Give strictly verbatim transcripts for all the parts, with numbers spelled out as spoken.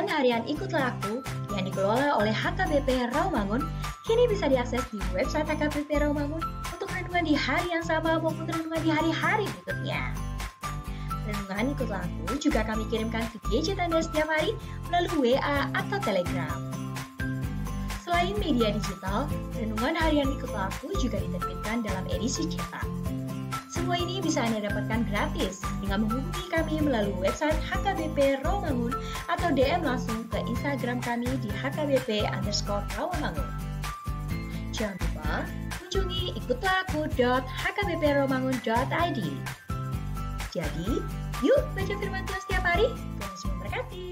Harian Ikutlah Aku yang dikelola oleh H K B P Rawamangun kini bisa diakses di website H K B P Rawamangun untuk renungan di hari yang sama maupun renungan di hari-hari berikutnya. Renungan Ikutlah Aku juga kami kirimkan ke gadget Anda setiap hari melalui W A atau Telegram. Selain media digital, renungan harian Ikutlah Aku juga diterbitkan dalam edisi cetak. Semua ini bisa Anda dapatkan gratis dengan menghubungi kami melalui website H K B P Rawamangun atau D M langsung ke Instagram kami di H K B P underscore Rawamangun. Jangan lupa kunjungi ikutlah aku dot H K B P rawamangun dot I D. Jadi, yuk baca firman Tuhan setiap hari. Tuhan Yesus memberkati.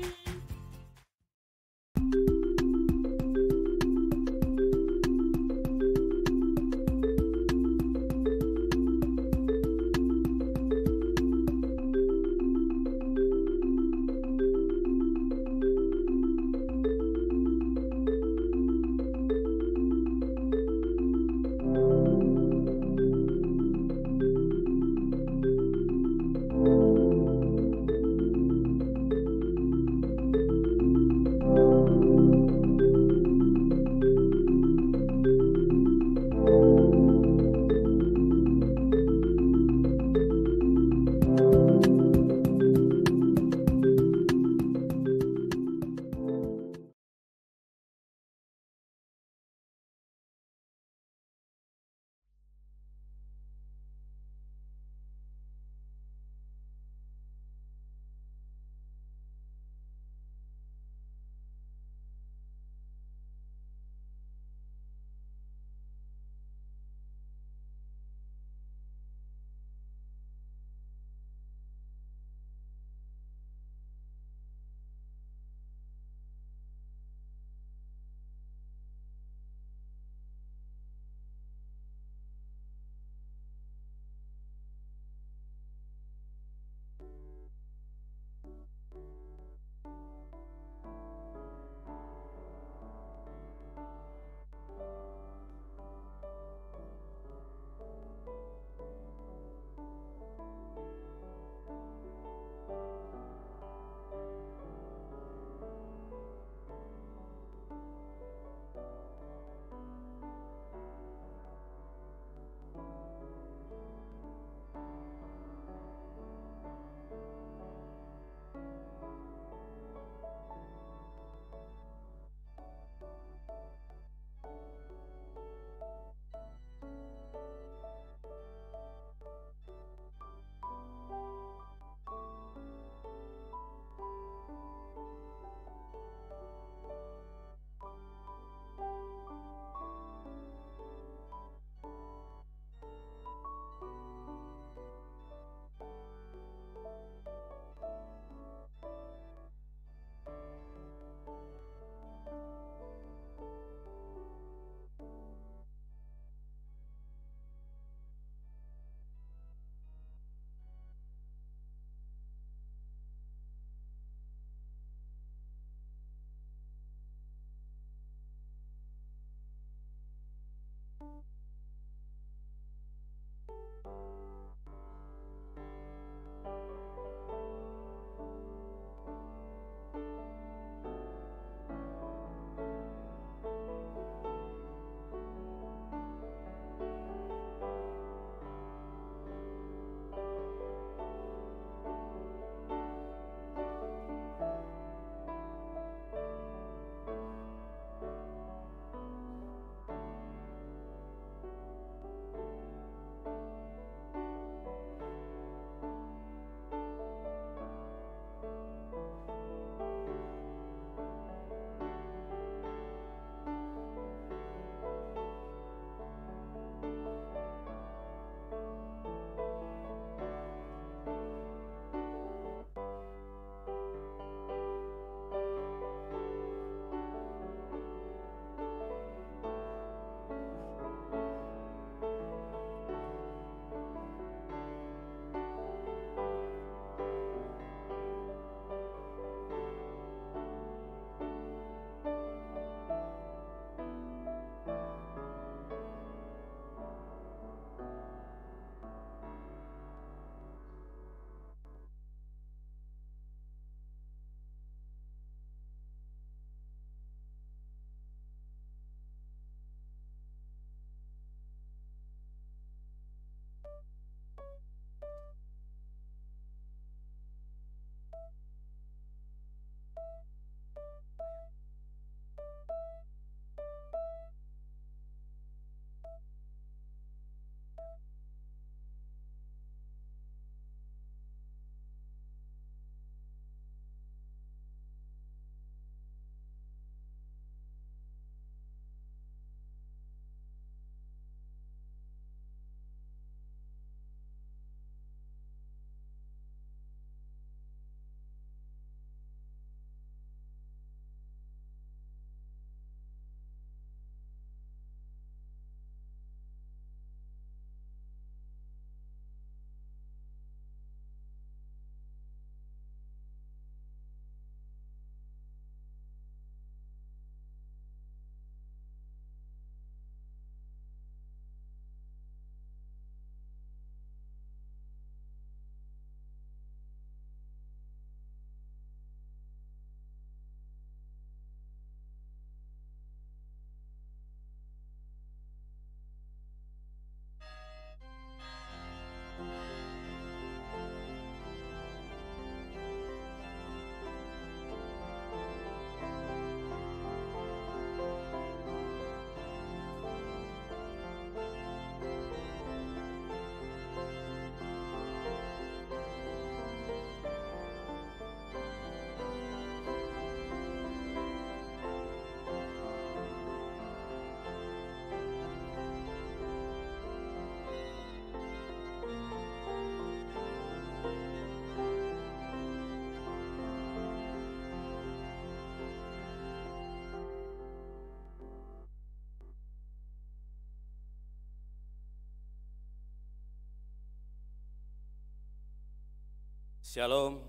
Syalom.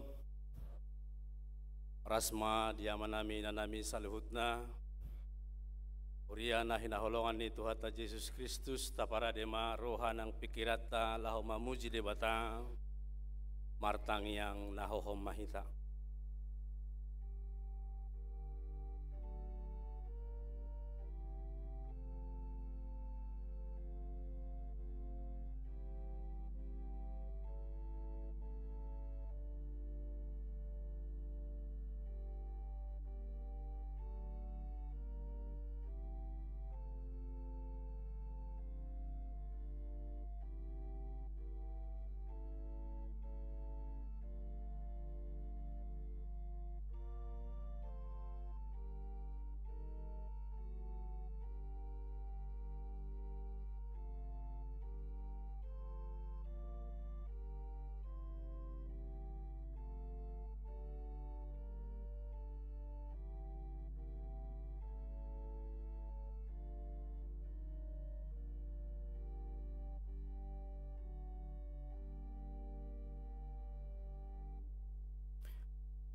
Horas ma di amanami, inanami saluhutna. Huria na hinaholongan ni Tuhanta Jesus Kristus, taparade ma roha nang pingkiranta laho mamuji Debata. Martangiang na hohom ma hita.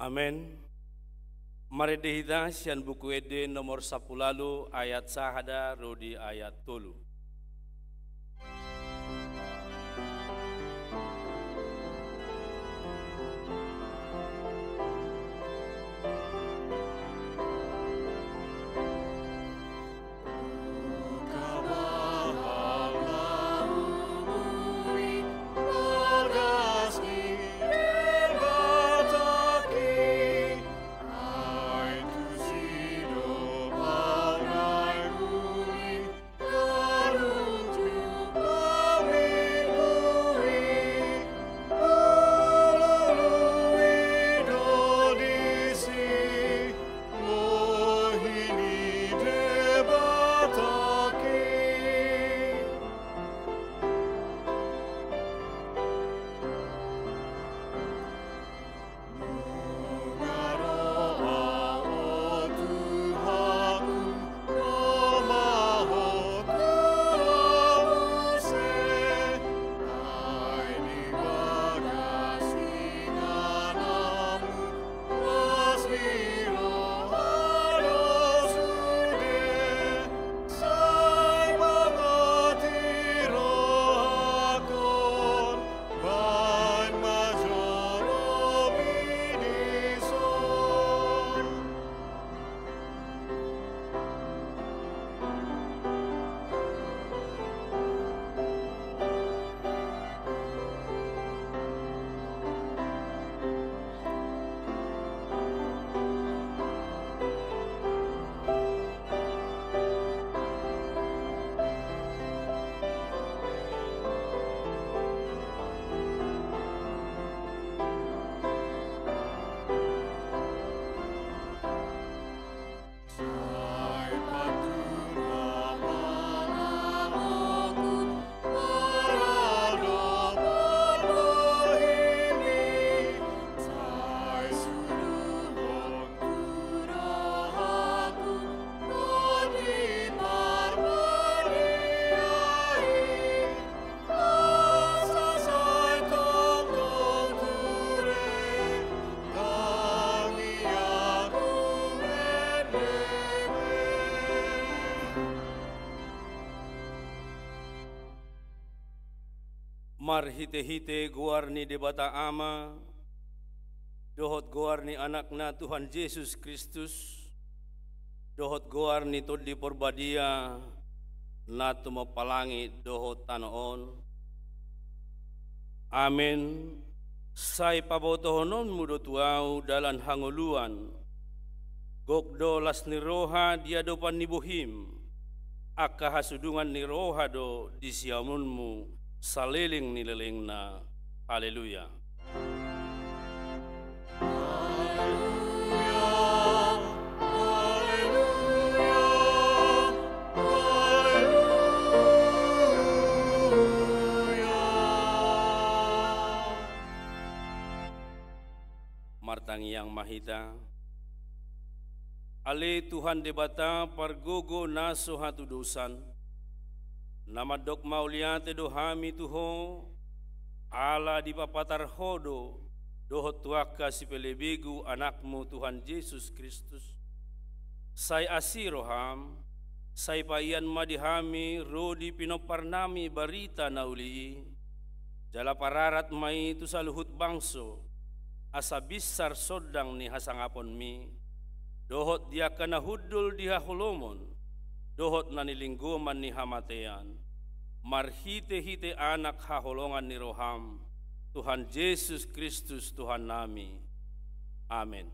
Amen. Marende hita sian Buku Ende nomor sampulu ualu, ayat sada ro di ayat tolu. Marhitehite goar ni Debata Ama, dohot goar ni Anakna Tuhan Jesus Kristus, dohot goar ni Tondi Porbadia, na tumompa langit dohot tano on. Amen. Sai pabotohononmu do tu ahu dalan hangoluan. Gok do las ni roha di adopan ni bohim. Angka hasudungan ni roha do di siamunmu saleleng ni lelengna. Haleluya. Martangiang ma hita. Ale Tuhan Debata pargogo na so hatudosan, na mandok mauliate do hami tu Ho, ala dipapatar Ho do dohot tu angka sipelebegu Anakmu Tuhan Jesus Kristus, sai asi roham, sai paihut ma di hami ro di pinomparnami barita na uli i, jala pararat ma i tu saluhut bangso, asa binsar sondang ni hasangaponmi, dohot di angka na hundul di haholomon, dohot na nilinggoman ni hamatean, marhitehite Anak haholongan ni roham, Tuhan Jesus Kristus Tuhannami. Amen.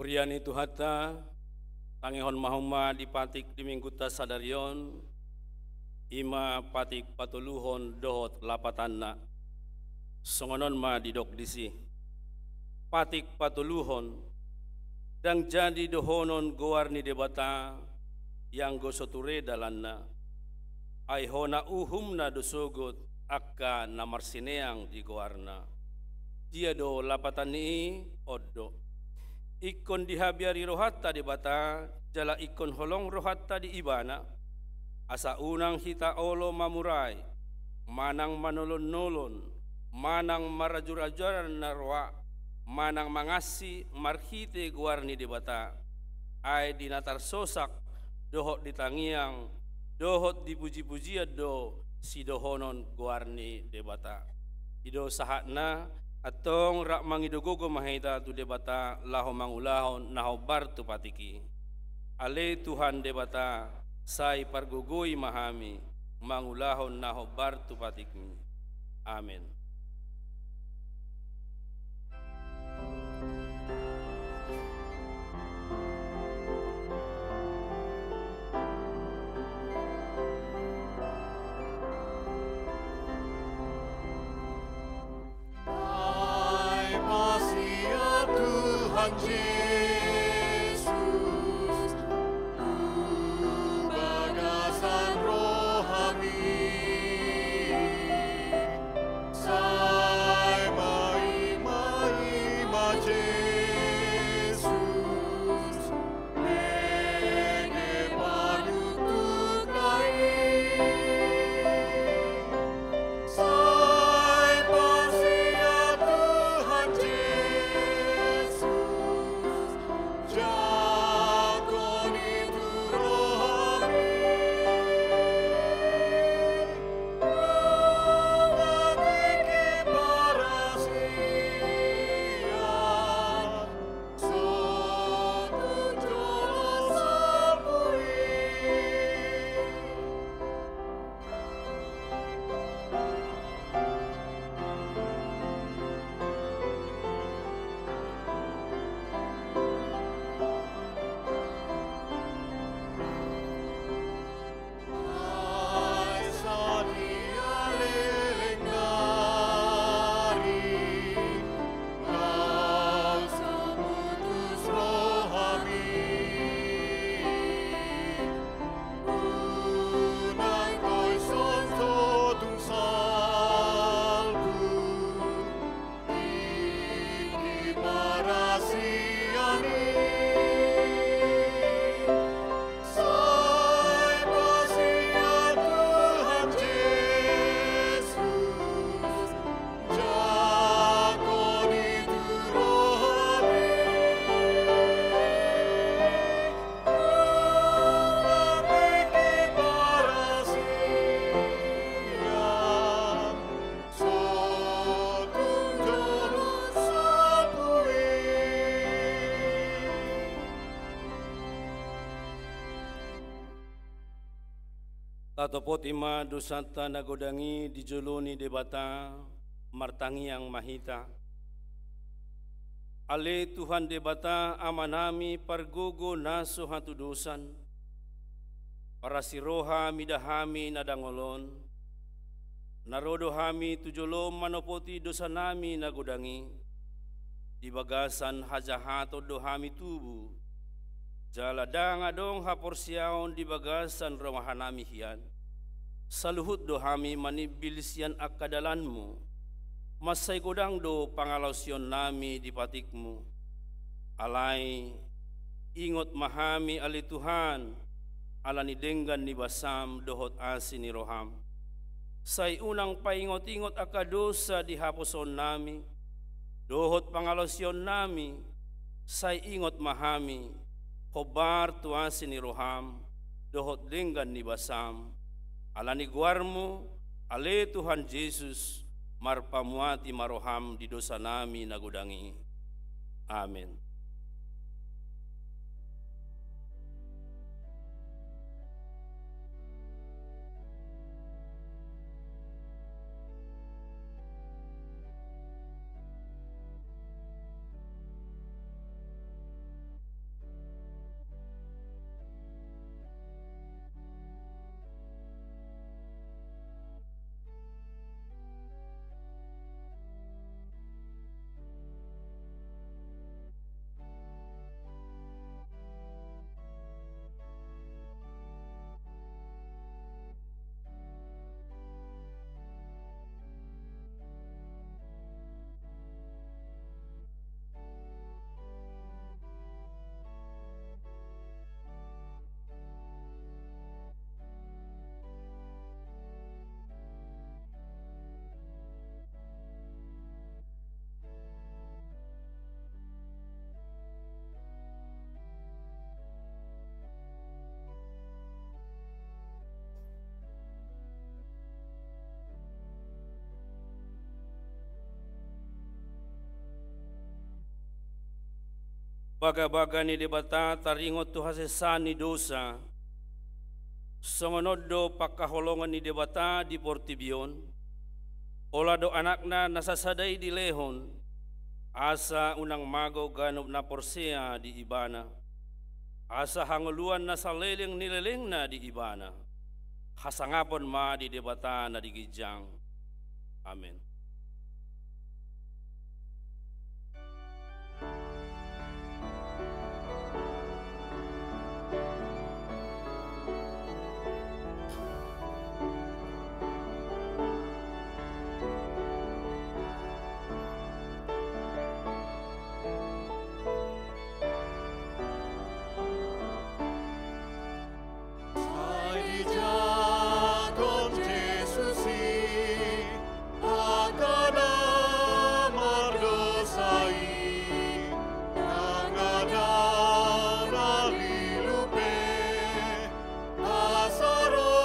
Huria ni Tuhanta, tangihon ma hamu ma di patik di Minggunta sadari on, i ma patik patoluhon dohot lapatanna. Songon on ma didok disi. Patik patoluhon, ndang jadi dohonon goar ni Debata, ianggo so ture dalanna. Ai hona uhumna do sogot angka na marsineang di goarna. Dia do lapatan ni i? On do. Ingkon dihabiari rohanta Debata, jala ingkon holong rohanta di Ibana. Asa unang hita olo mamurai, manang manolon-nolon, manang marajur-ajuran na roa, manang mangansi marhite goar ni Debata. Ai di na tarsosak, dohot di tangiang, dohot di puji-pujian do sidohonon goar ni Debata. I do sahatna, antong rap mangido gogo ma hita tu Debata laho mangulahon na hombar tu patik i. Ale Tuhan Debata, sai pargogoi ma hami mangulahon na hombar tu patikmi. Amen. Ai pasia Tuhan Jesus tu bagasan rohami. Sai maima-ima Jesus, mene panutup na i. Sai pasia Tuhan Jesus Tatopoti ma dosanta na godang i di jolo ni Debata. Martangiang ma hita. Ale Tuhan Debata Amanami pargogo na so hatudosan, parasi roha mida hami na dangol on, na ro do hami tu jolom manopoti dosanami na godang i. Di bagasan hajahaton do hami tubu, jala ndang adong haporseaon di bagasan rohanami hian. Saluhut do hami manimbil sian angka dalanmu. Mansai godang do pangalaosionnami di patikmu. Alai ingot ma hami ale Tuhan, ala ni denggan ni basam dohot asi ni roham. Sai unang paingot-ingot angka dosa di haposoonnami dohot pangalaosionnami, sai ingot ma hami, hombar tu asi ni roham dohot denggan ni basam. Ala ni goarmu, ale Tuhan Jesus, marpamuati ma roham di dosanami na godang i. Amen. Bagabaga ni Debata taringot tu hasesaan ni dosa. Songon on do pangkaholongan ni Debata di portibi on. Pola do Anakna na sasada i dilehon, asa unang mago ganup na porsea di Ibana, asa hangoluan na saleleng ni lelengna di Ibana. Hasangapon ma di Debata na di ginjang. Amen. Sai dijangkon Jesus i angka na mardosa i, ndang adong na lilu pe asa ro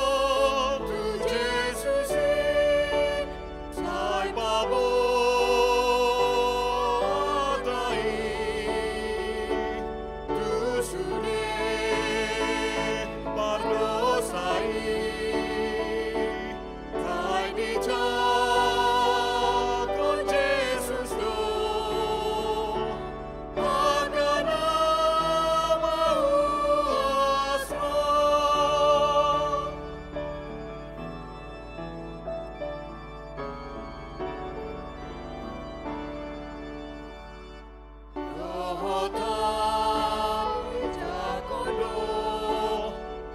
tu Jesus i. Sai paboa hata i tu sude pardosa i. Sai dijangkon Jesus do angka na mauas ro. Dohot ahu dijangkon do,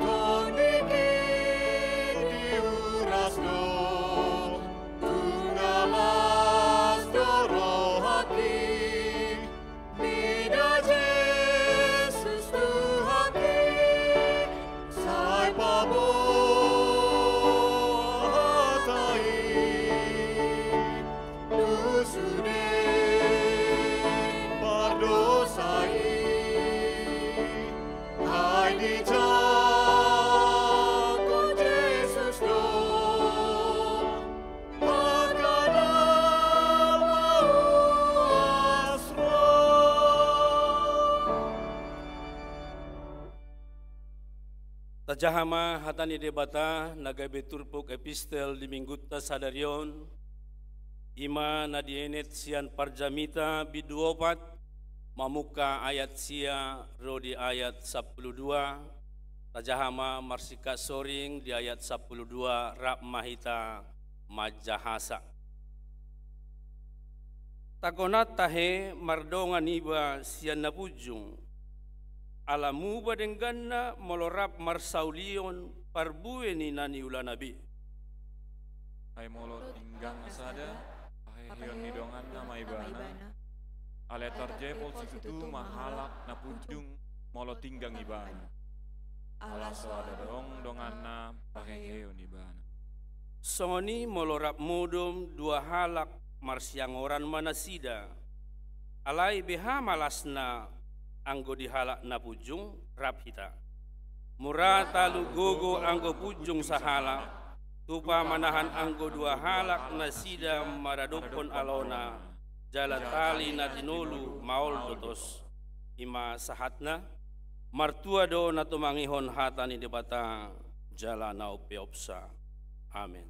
tong dikit diuras do, tung na las do rohangki. Mida Jesus Tuhanki, sai paboa hata i tu sude pardosa i. Tajaha ma hata ni Debata na gabe turpuk epistel di minggunta sadari on, i ma na dienet sian Parjamita bindu opat, mamungka ayat sia ro di ayat sampulu dua. Tajaha ma marsingkat soring di ayat sampulu dua, rap ma hita manjahasa. Tagonan tahe mardongan iba sian na punjung. Ala muba dengganna molo rap marsaulion parbue ni na niulana be. Ai molo tinggang sada, paheheon ni donganna ma ibana. Alai tarjepol situtu ma halak na punjung molo tinggang ibana. Ala so adong donganna paheheon ibana. Songon i molo rap modom dua halak marsiangoran ma nasida. Alai beha ma lasna anggo di halak na punjung rap hita. Mura talu gogo anggo punjung sahalak, tupa manahan anggo dua halak nasida maradophon alona, jala tali na tinolu maol do tos. I ma sahatna. Martua do na tumangihon hata ni Debata jala na umpeopsa. Amen.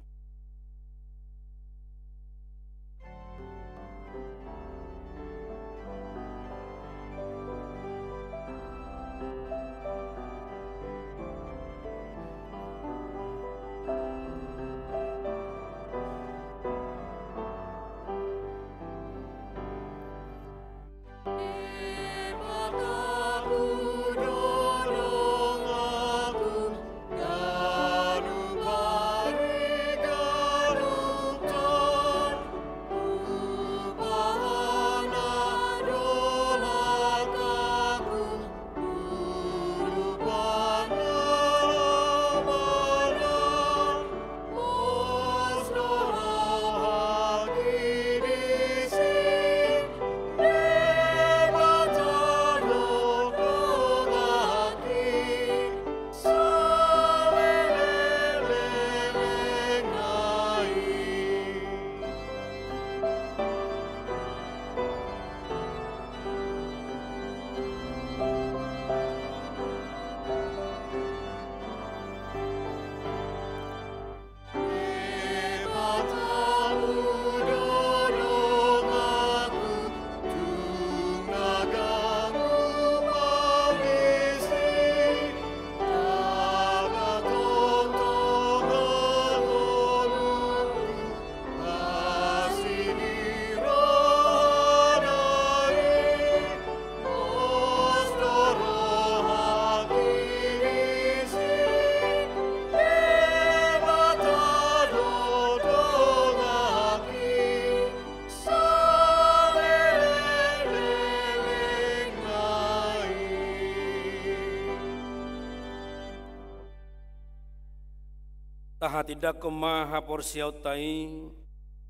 Tahatindangkon ma haporseaonta i,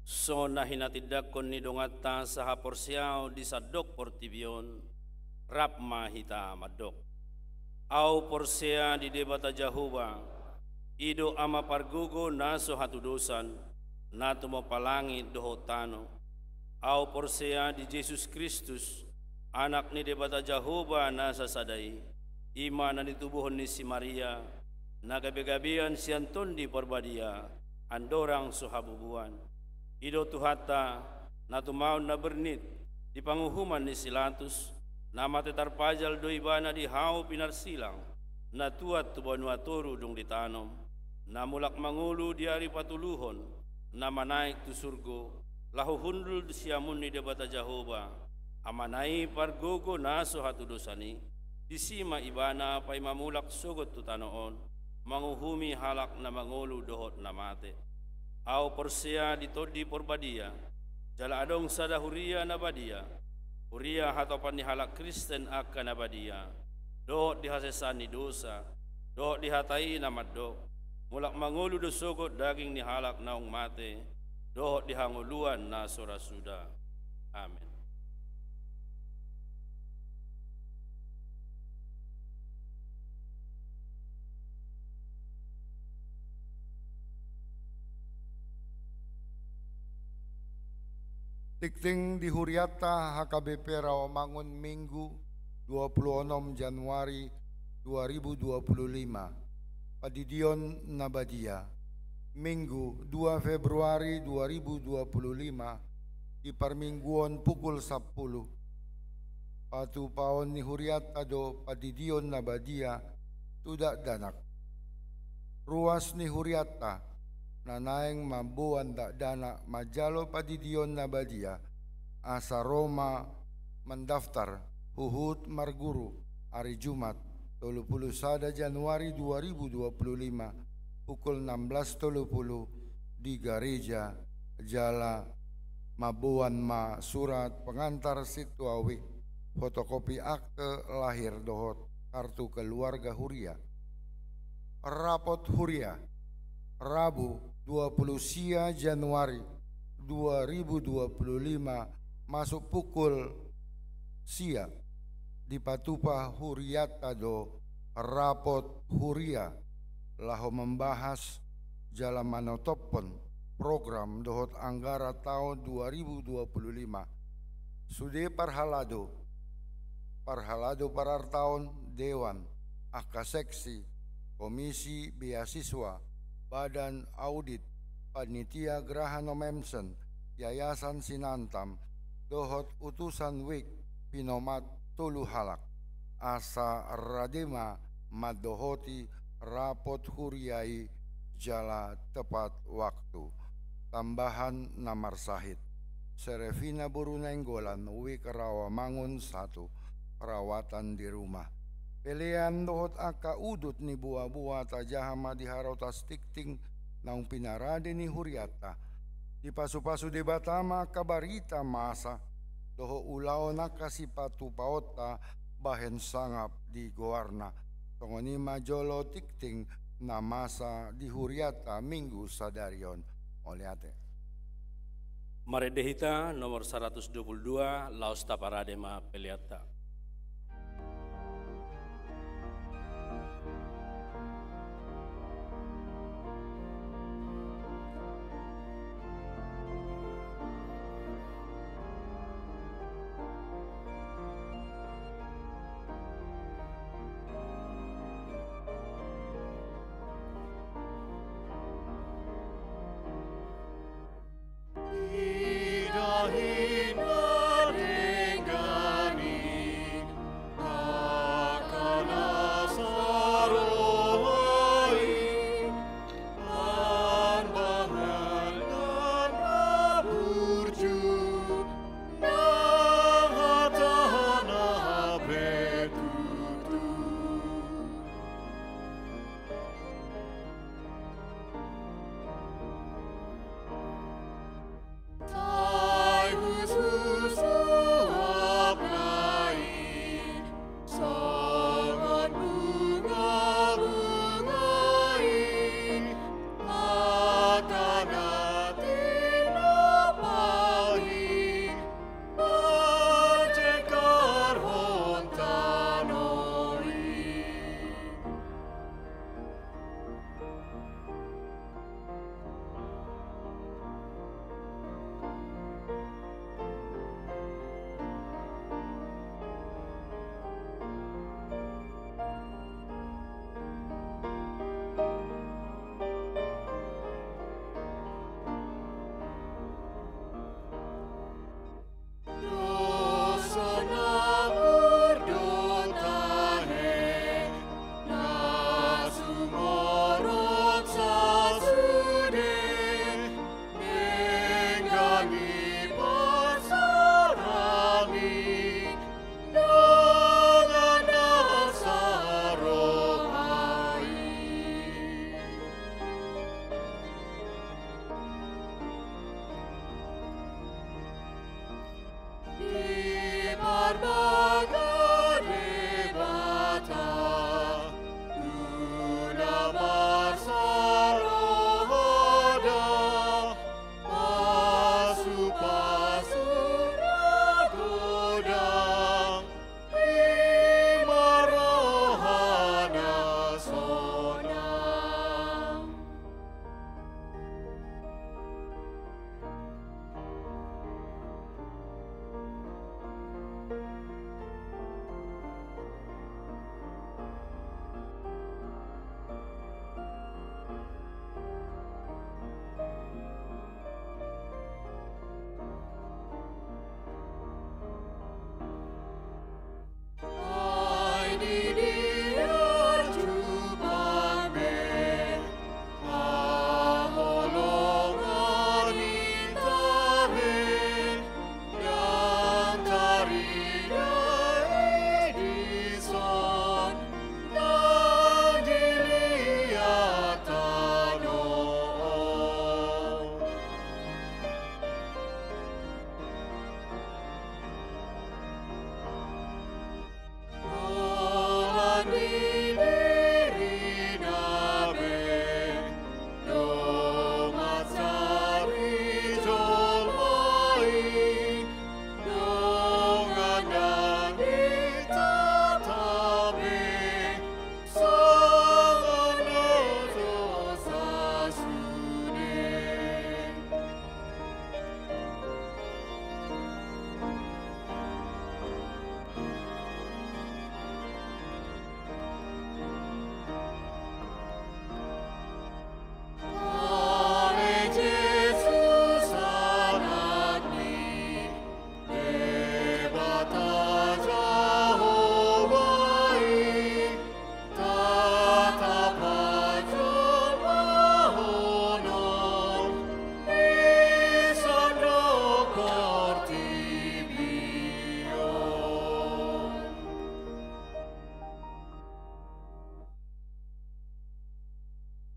songon na hinatindangkon ni donganta sahaporseaon di sandok portibi on, rap ma hita mandok. Ahu porsea di Debata Jahowa, i do Ama pargogo na so hatudosan, na tumompa langit dohot tano. Ahu porsea di Jesus Kristus, Anak ni Debata Jahowa na sasada i, i ma na nitubuhon ni si Maria, na gabegabean sian Tondi Parbadia, andorang so habubuan. I do Tuhanta, na tumaon na bernit, di panguhuman ni si Latus, na mate tarpajal do ibana di hau pinarsilang, na tuat tu banua toru dung ditanom, na mulak mangolu di ari patoluhon, na manaek tu surgo, laho hundul di siamun ni Debata Jahowa, Amana i pargogo na so hatudosan i, disi ma ibana paima mulak sogot tu tano on, manguhumi halak na mangolu dohot na mate. Ahu porsea di Tondi Parbadia, jala adong sada huria na badia, huria hatopan ni halak Kristen angka na badia, dohot di hasesaan ni dosa, dohot di hata i na mandok, mulak mangolu do sogot daging ni halak naung mate, dohot di hangoluan na so ra suda. Amen. Tingting di hurianta H K B P Rawamangun, Minggu, dua puluh enam Januari dua ribu dua puluh lima. Pandidion na badia. Minggu, dua Februari dua ribu dua puluh lima, di parmingguon pukul sampulu. Patupaon ni hurianta do pandidion na badia tu dakdanak. Ruas ni hurianta na naeng mamboan dakdanak manjalo pandidion na badia, asa ro ma mandaftar huhut marguru, ari Jumat, tolu pulu sada Januari dua ribu dua puluh lima, pukul enam belas tolu pulu di gareja, jala mamboan ma surat pengantar sintua W, fotokopi akte lahir dohot kartu keluarga huria. Rapot huria, Rabu, dua pulu sia Januari dua ribu dua puluh lima, masuk pukul sia, dipatupa hurianta do rapot huria laho mambahas jala manotophon program dohot anggaran taon dua ribu dua puluh lima. Sude parhalado, parhalado parartaon, dewan, angka seksi, komisi beasiswa, badan audit, panitia graha nomemsen, yayasan sinantam, dohot utusan W I K pinomat tolu halak, asa rade ma mandohoti rapot huria i jala tepat waktu. Tambahan na marsahit: Serefina boru Nainggolan, W I K Rawamangun satu, perawatan di rumah. Pelean dohot angka udut ni boaboa tajaha ma di harotas tingting naung pinarade ni hurianta. Dipasupasu Debata ma angka barita masa dohot ulaon angka sipatupaonta bahen sangap di goarna. Songon i ma jolo tingting na masa di hurianta minggu sadari on. Mauliate. Marende hita nomor saratus dua pulu dua, laos taparade ma peleanta.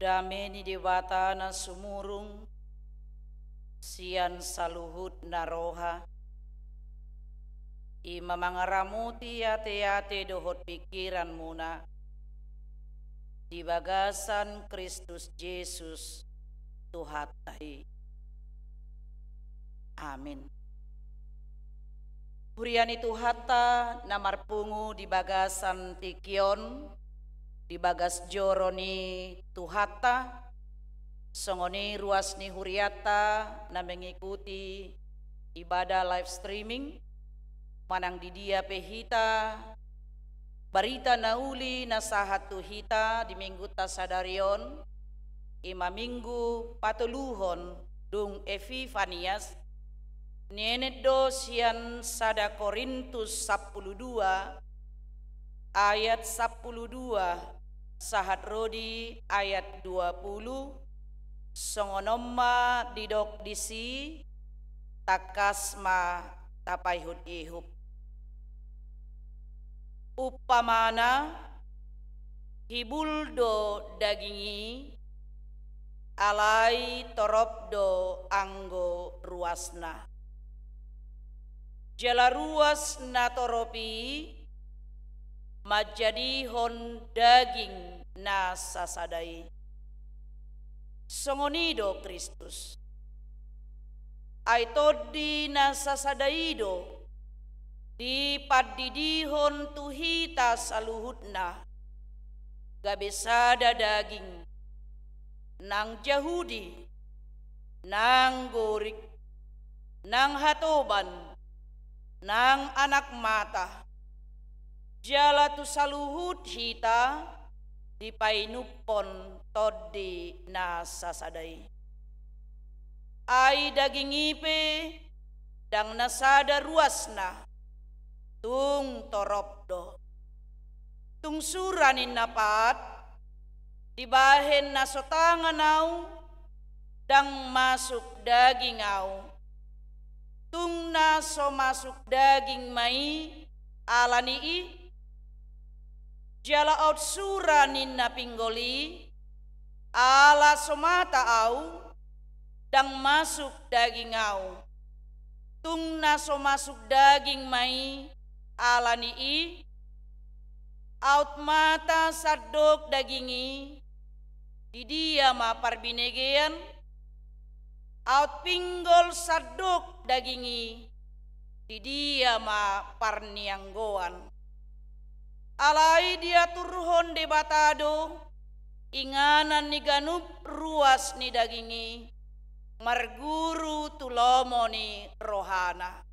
Dame ni Debata na sumurung sian saluhut na roha, i ma mangaramoti ateate dohot pingkiranmuna di bagasan Kristus Jesus Tuhanta i. Amin. Huria ni Tuhanta na marpungu di bagasan tingki on, di bagas joro ni Tuhanta, songon i ruas ni hurianta na mengikuti ibadah live streaming, manang di dia pe hita, barita na uli na sahat tu hita di minggunta sadari on, i ma minggu patoluhon dung Epifanias, nienet do sian sada Korintus sampulu dua, ayat sampulu dua, sahat ro di ayat dua pulu, songon on ma didok disi, tangkas ma tapaihut-ihut. Umpamana, hibul do daging i, alai torop do anggo ruasna. Jala ruas na torop i manjadihon daging na sasada i. Songon i do Kristus. Ai Tondi na sasada i do dipandidihon tu hita saluhutna, gabe sada daging, nang Jahudi, nang Gorik, nang hatoban, nang anak mata, jala tu saluhut hita dipainumhon Tondi na sasada i. Ai daging i pe ndang na sada ruasna, tung torop do. Tung sura ninna pat, dibahen na so tangan au, ndang masuk daging au. Tung na so masuk daging ma i ala ni i. Jala aut sura ninna pinggol i, ala so mata au, ndang masuk daging au. Tung na so masuk daging ma i ala ni i. Aut mata sandok daging i, di dia ma parbinegean? Aut pinggol sandok daging i, di dia ma parnianggoan? Alai diaturhon Debata do inganan ni ganup ruas ni daging i, marguru tu lomo ni rohana.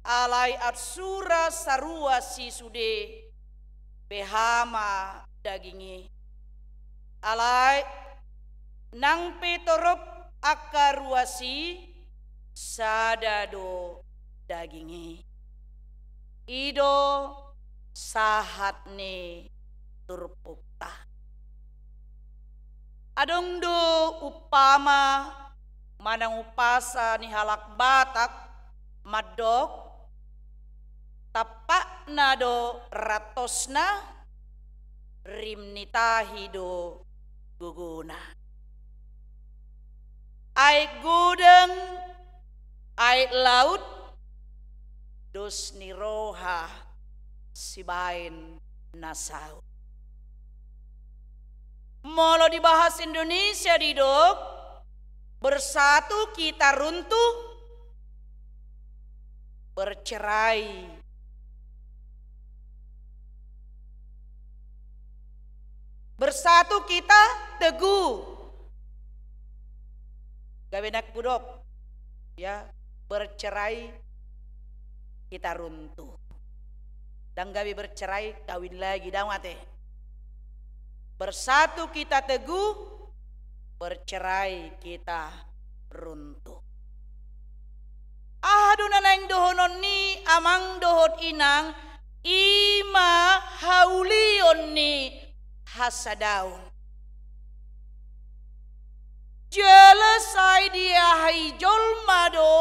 Alai aut sura saruas i sude, beha ma daging i. Alai nang pe torop angka ruas i, sada do daging i. I do sahat ni turpukta. Adong do umpama manang umpasa ni halak Batak mandok, tampakna do rantosna, rim ni tahi do gogona. Aek godang, aek laut, dos ni roha sibaen na saut. Molo di bahasa Indonesia didok, bersatu kita runtuh, bercerai. Bersatu kita teguh. Gabe nang hudok, ya, bercerai kita runtuh. Ndang gabe bercerai kawin lagi, daong ate. Bersatu kita teguh, bercerai kita runtuh. Aha do na naeng dohonon ni amang dohot inang? I ma haulion ni hasadaon. Jala sai diahai jolma do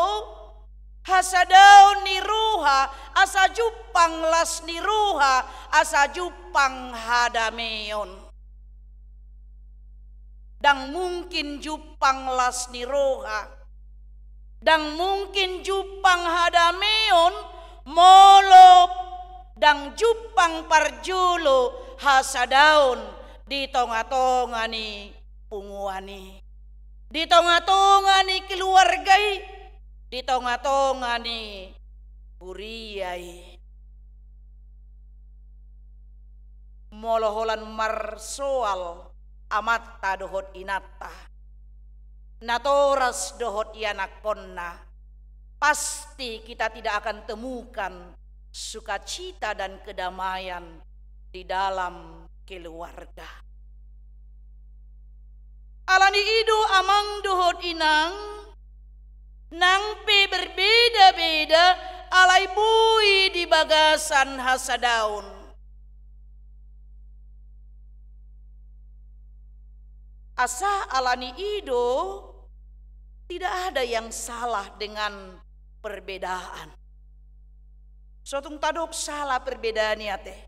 hasadaon ni roha, asa jumpang las ni roha, asa jumpang hadameon. Ndang mungkin jumpang las ni roha, ndang mungkin jumpang hadameon, molo ndang jumpang parjolo hasadaon di tonga-tonga ni punguan i, di tonga-tonga ni keluarga i, di tonga-tonga ni huria i. Molo holan marsoal amanta dohot inanta, natoras dohot ianakhonna, pasti kita tidak akan temukan sukacita dan kedamaian di dalam keluarga. Alani i do, amang dohot inang, nang pe berbeda-beda, alai boi di bagasan hasadaon. Asa alani i do, tidak ada yang salah dengan perbedaan. So tung tadok sala perbedaan i ate.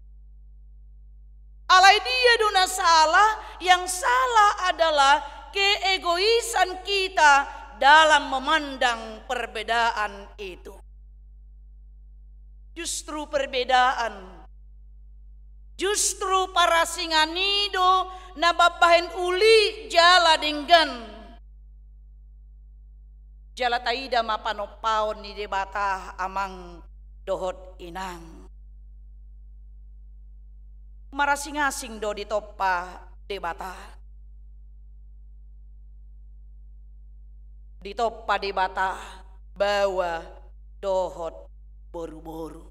Alai dia do na sala? Yang salah adalah keegoisan kita dalam memandang perbedaan itu. Justru perbedaan, justru parasingan i do na mambahen uli jala denggan. Jala taida ma panompaon ni Debata, amang dohot inang. Marasing-asing do ditompa Debata. Ditompa Debata baoa dohot boru-boru.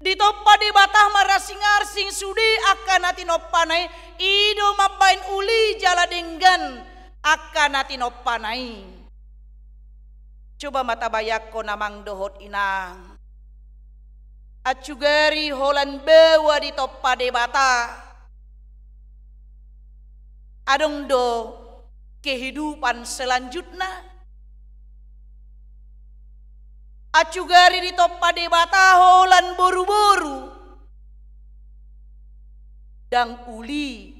Ditompa Debata marasing-asing sude angka na tinompana i, i do mambahen uli jala denggan angka na tinompana i. Coba ma tabayangkon, amang dohot inang. Ansugari holan baoa ditompa Debata, adong do kehidupan selanjutna? Ansugari ditompa Debata holan boru-boru, ndang uli,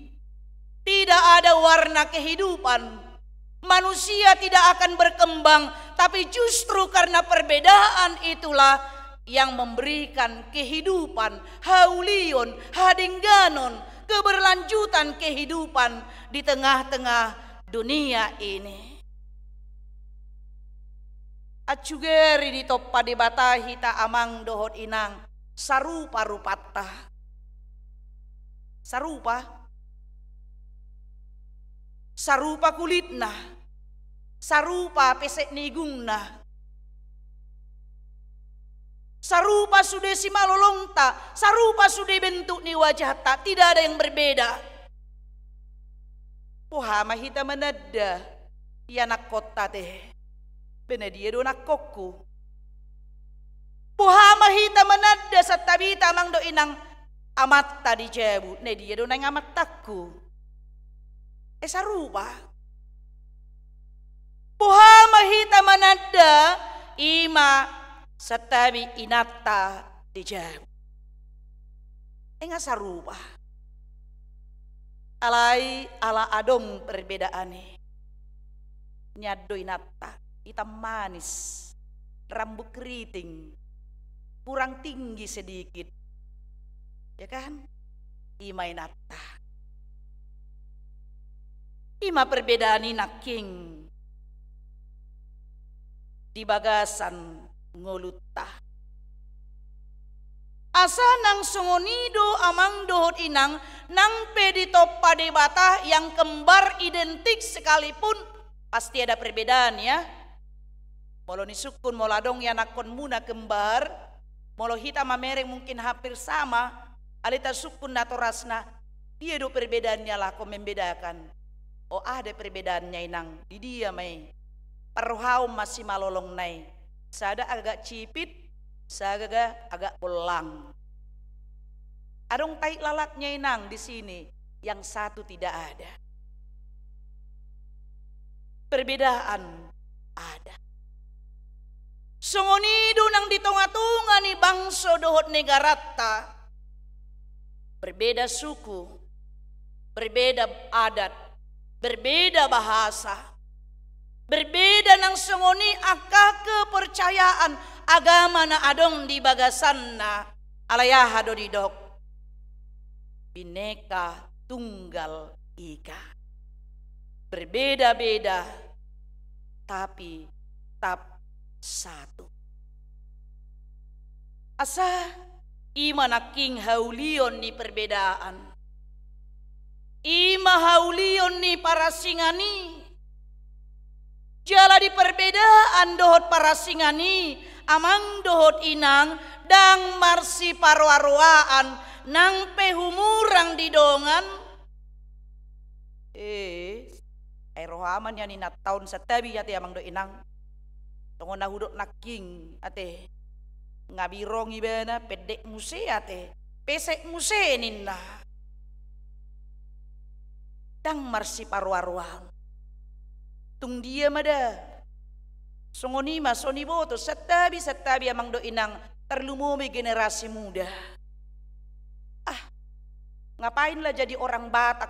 tidak ada warna kehidupan. Manusia tidak akan berkembang, tapi justru karena perbedaan itulah yang memberikan kehidupan, haulion, hadengganon, keberlanjutan kehidupan di tengah-tengah dunia ini. Ansugari ditompa Debata hita, amang dohot inang, sarupa rupanta. Sarupa. Sarupa kulitna. Sarupa pesek ni igungna. Sarupa sude simalolongta, sarupa sude bentuk ni wajahta, tidak ada yang berbeda. Boha ma hita mananda ianakhonta ate? Ba na dia do anakhonku? Boha ma hita mananda santabita, amang dohot inang, amanta di jabu? Na dia do naeng amantangku? E, sarupa. Boha ma hita mananda, i ma santabi inanta di jabu? E, nga sarupa. Alai ala adong perbedaan i. Nian do inanta, hitam manis, rambut keriting, kurang tinggi sedikit. Ya kan? I ma inanta. I ma perbedaan i nangkin di bagasan ngolunta. Asa nang songon i do, amang dohot inang, nang pe ditompa Debata yang kembar identik sekalipun, pasti ada perbedaan, ya. Molo nisungkun, molo adong ianakhonmuna kembar, molo hita mamereng mungkin hampir sama, alai tasungkun natorasna, dia do perbedaannya laho membedakan? O, ada perbedaannya, inang. Di dia ma i? Parrohaon ma simalolongna i. Sada agak cipit, sada agak bollang. Adong tai lalatnya, inang, di sini. Yang satu tidak ada. Perbedaan ada. Songon i do nang di tonga-tonga ni bangso dohot negaranta. Berbeda suku, berbeda adat, berbeda bahasa, berbeda nang songon i angka kepercayaan agama na adong di bagasanna, alai aha do didok? Bhinneka Tunggal Ika. Berbeda-beda, tapi tetap satu. Asa i ma nangkin haulion ni perbedaan. I ma haulion ni parasingan i. Jala di perbedaan dohot parasingan i, amang dohot inang, ndang marsiparoa-roaan, nang pe humurang di dongan. Eh, ai roha ma nian i na taon santabi ate amang dohot inang. Tongon na hudok nangkin ate. Nga birong ibana, pendek muse ate. Pesek muse ninna. Ndang marsiparoa-roaan. Tung dia ma da. Songon i ma, songon i boto, santabi, santabi amang dohot inang, tarlumobi generasi muda. Ah, ngapainlah jadi orang Batak?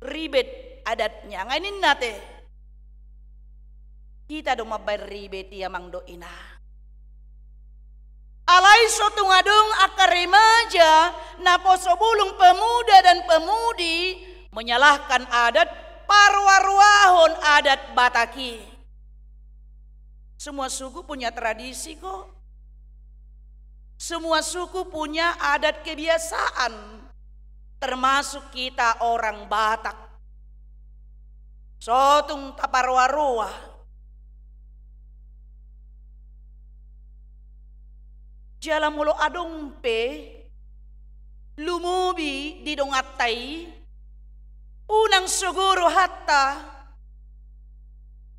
Ribet adatnya. Nga i ninna ate. Hita do mambaen ribet i amang dohot inang. Alai so tung adong angka remaja, naposo bulung, pemuda dan pemudi, menyalahkan adat, paroa-roahon adat Batak i. Semua suku punya tradisi kok. Semua suku punya adat kebiasaan, termasuk kita orang Batak. So tung taparoa-roa. Jala molo adong pe lumobi di donganta i, unang sogo rohanta,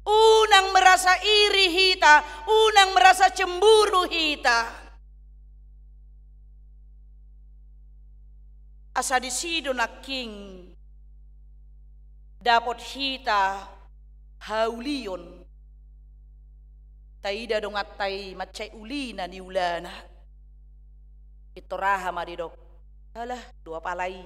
unang merasa iri hita, unang merasa cemburu hita. Asa disi do nangkin dapot hita haulion. Taida donganta i mansai uli na niulana. Pintor aha ma didok? Alah, dua pala i.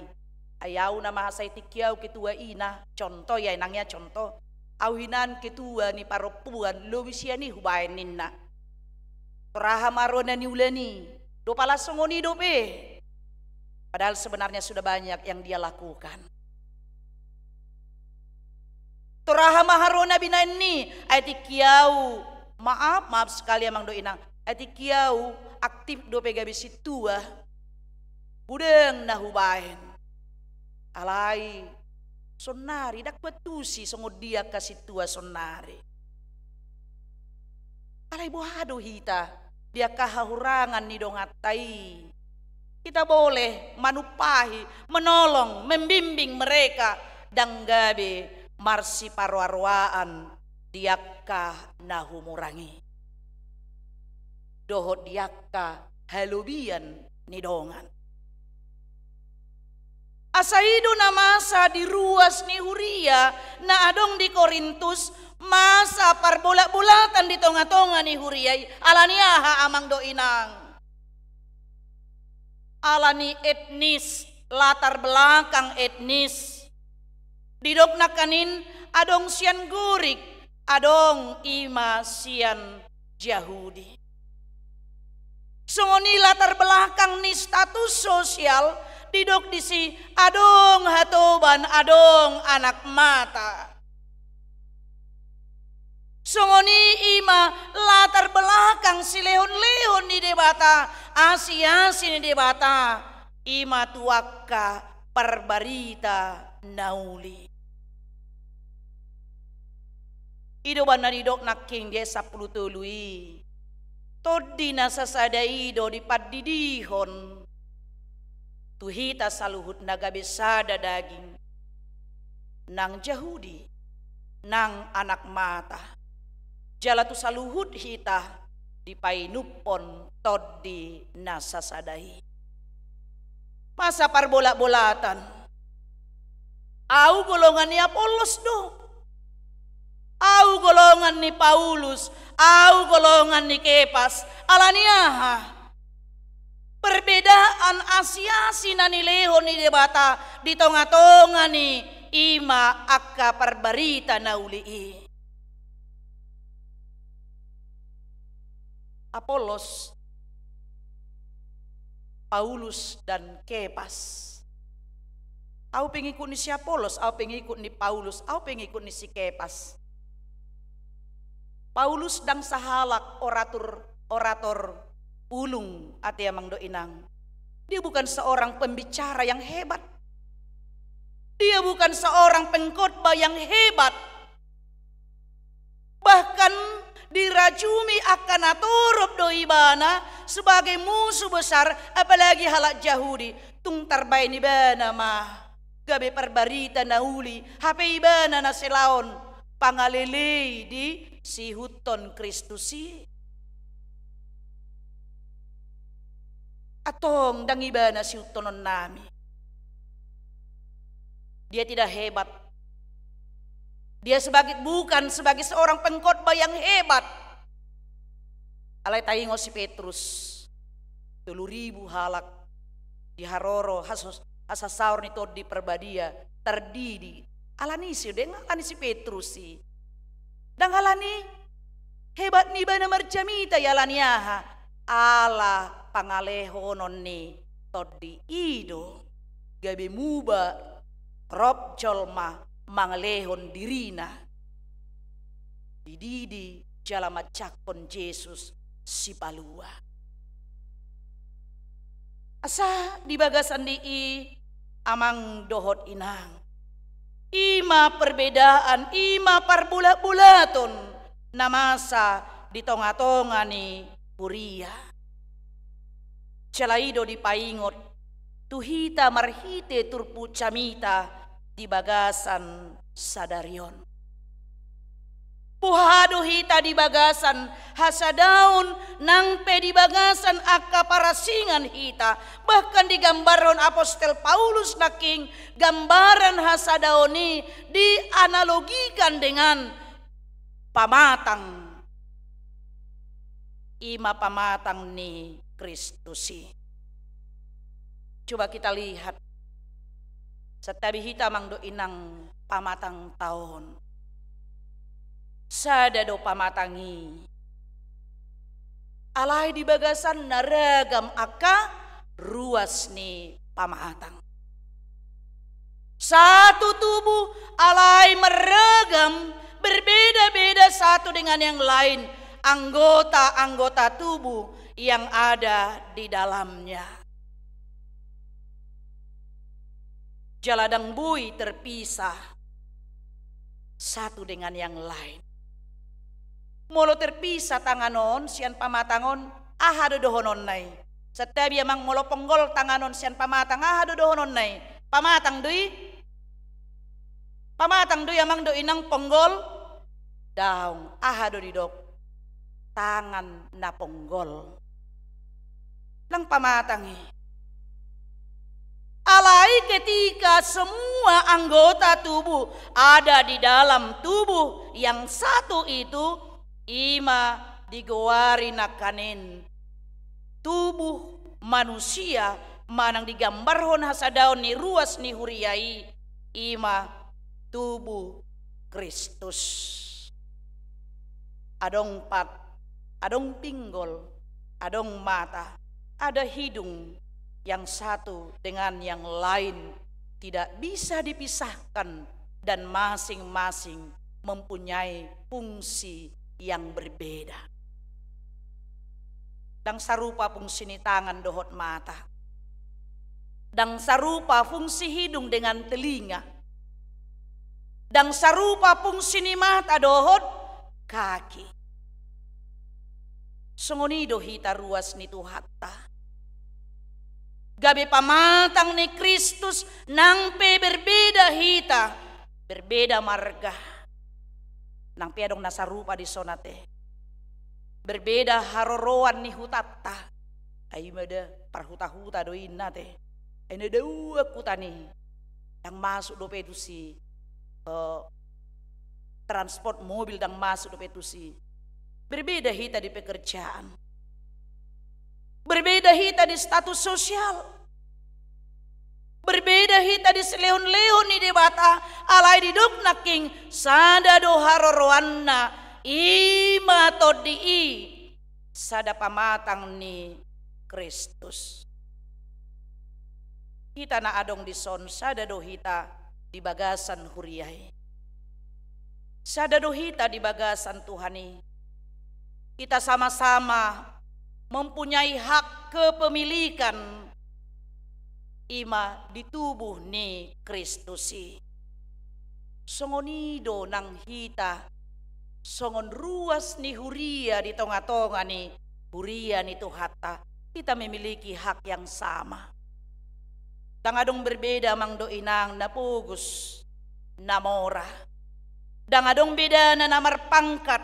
Ai au nama asa i tingki au ketua ina, contoh ya, inang ya, contoh. Au hinan ketua ni parompuan, lobi sian i hubaen ninna. Pintor aha ma ro na niulana i? Dua pala songon i dope. Padahal sebenarnya sudah banyak yang dia lakukan. Pintor aha ma harona binaen ni, ai tingki au, maaf, maaf sekali amang dohot inang, ai tingki au aktif dope gabe sintua. Godang na hubaen. Alai, sonnari, ndang huantusi songon dia angka sintua sonnari. Alai boha do hita, di angka hahurangan ni donganta i. Hita boleh manumpahi, menolong, membimbing mereka, ndang gabe marsiparoa-roaan di angka na humurang i. Dohot di angka halobian ni dongan. Asa i do na masa di ruas ni huria na adong di Korintus, masa parbolat-bolatan di tonga-tonga ni huria i, ala ni aha amang dohot inang? Ala ni etnis, latar belakang etnis. Didok nangkaning adong sian Gorik, adong i ma sian Jahudi. Songon i latar belakang ni status sosial, didok disi adong hatoban, adong anak mata. Songon i i ma latar belakang silehon-lehon ni Debata, asi-asi ni Debata, i ma tu angka parbarita na uli. I do umbahen na nidok nangkin di ayat sampulu tolu i. Tondi na sasada i do dipandidihon tu hita saluhut na gabe sada daging, nang Jahudi, nang anak mata. Jala tu saluhut hita dipainumhon tondi na sasada i. Masa parbolat-bolatan. Au golongan ni Apollos do. Au golongan ni Paulus. Au golongan ni Kepas. Ala ni aha? Perbedaan asiasi na nilehon ni Debata di tongatonga ni, i ma angka parbarita na uli i. Apolos, Paulus, dan Kepas. Au pengikut ni si Apolos, au pengikut ni Paulus, au pengikut ni si Kepas. Paulus ndang sahalak oratur, orator ulung, ate amang dohot inang. Dia bukan seorang pembicara yang hebat. Dia bukan seorang pengkhotbah yang hebat. Bahkan dirajumi angka natorop do ibana sebagai musuh besar, apalagi halak Jahudi. Tung tarbaen ibana ma gabe parbarita na uli, hape ibana na selaon pangalelei di siihuthon Kristus i. Antong ndang ibana siihuthononnami. Dia tidak hebat. Dia sebagai, bukan sebagai seorang pengkhotbah yang hebat. Alai taingot si Petrus, tolu ribu halak diharoro has-, hasasaor ni Tondi Parbadia, tardidi. Alani i, ndang alani si Petrus i. Ndang alani hebat ni ibana marjamita i, alani aha? Ala pangalehonon ni Tondi i do gabe muba rap jolma mangalehon dirina. Dididi jala manjangkon Jesus Sipalua. Asa di bagasan ni i, amang dohot inang, i ma perbedaan, i ma parbulatbulaton na masa di tongatonga ni huria. Jala i do dipaingot tu hita marhite turpuk jamita di bagasan sadari on. Boha do hita di bagasan hasadaon, nang pe di bagasan angka parasingan hita, bahkan digambarhon apostel Paulus nangkin gambaran hasadaon i dianalogikan dengan pamatang, i ma pamatang ni Kristus i. Coba kita lihat, santabi hita amang dohot inang, pamatangta on. Sada do pamatang i. Alai di bagasan na ragam angka ruas ni pamatang. Satu tubuh alai marragam, berbeda-beda satu dengan yang lain, anggota-anggota tubuh yang ada di dalamnya. Jala ndang boi terpisah satu dengan yang lain. Molo terpisah tangan on sian pamatang on, aha do dohononna i? Santabi amang, molo ponggol tangan on sian pamatang, aha do dohononna i? Pamatang do i? Pamatang do i amang dohot inang ponggol? Daong, aha do didok? Tangan na ponggol. Ndang pamatang i. Alai ketika semua anggota tubuh ada di dalam tubuh yang satu itu, i ma digoari nangkaning tubuh manusia, manang digambarhon hasadaon ni ruas ni huria i, i ma tubuh Kristus. Adong pat, adong pinggol, adong mata, ada hidung, yang satu dengan yang lain tidak bisa dipisahkan dan masing-masing mempunyai fungsi yang berbeda. Ndang sarupa fungsi ni tangan dohot mata. Ndang sarupa fungsi hidung dengan telinga. Ndang sarupa fungsi ni mata dohot kaki. Songon i do hita ruas ni Tuhanta. Gabe pamatang ni Kristus, nang pe berbeda hita, berbeda marga. Nang pe adong na sarupa dison ate. Berbeda haroroan ni hutanta. Ai ma da parhutahuta do inna ate. Ai na dauan huta ni. Ndang masuk dope tusi, eh, transport mobil ndang masuk dope tusi. Berbeda hita di pekerjaan. Berbeda hita di status sosial. Berbeda hita di silehonlehon ni Debata, alai didok nangkin sada do haroroanna, i ma tondi i, sada pamatang ni Kristus. Hita na adong dison, sada do hita di bagasan huria i. Sada do hita di bagasan Tuhan i. Kita sama-sama mempunyai hak kepemilikan, i ma di tubuh ni Kristus i. Songon i do nang hita, songon ruas ni huria di tonga-tonga ni huria ni Tuhanta, kita memiliki hak yang sama. Ndang adong berbeda, amang dohot inang, na pogos, na mora. Ndang adong bedana na marpangkat,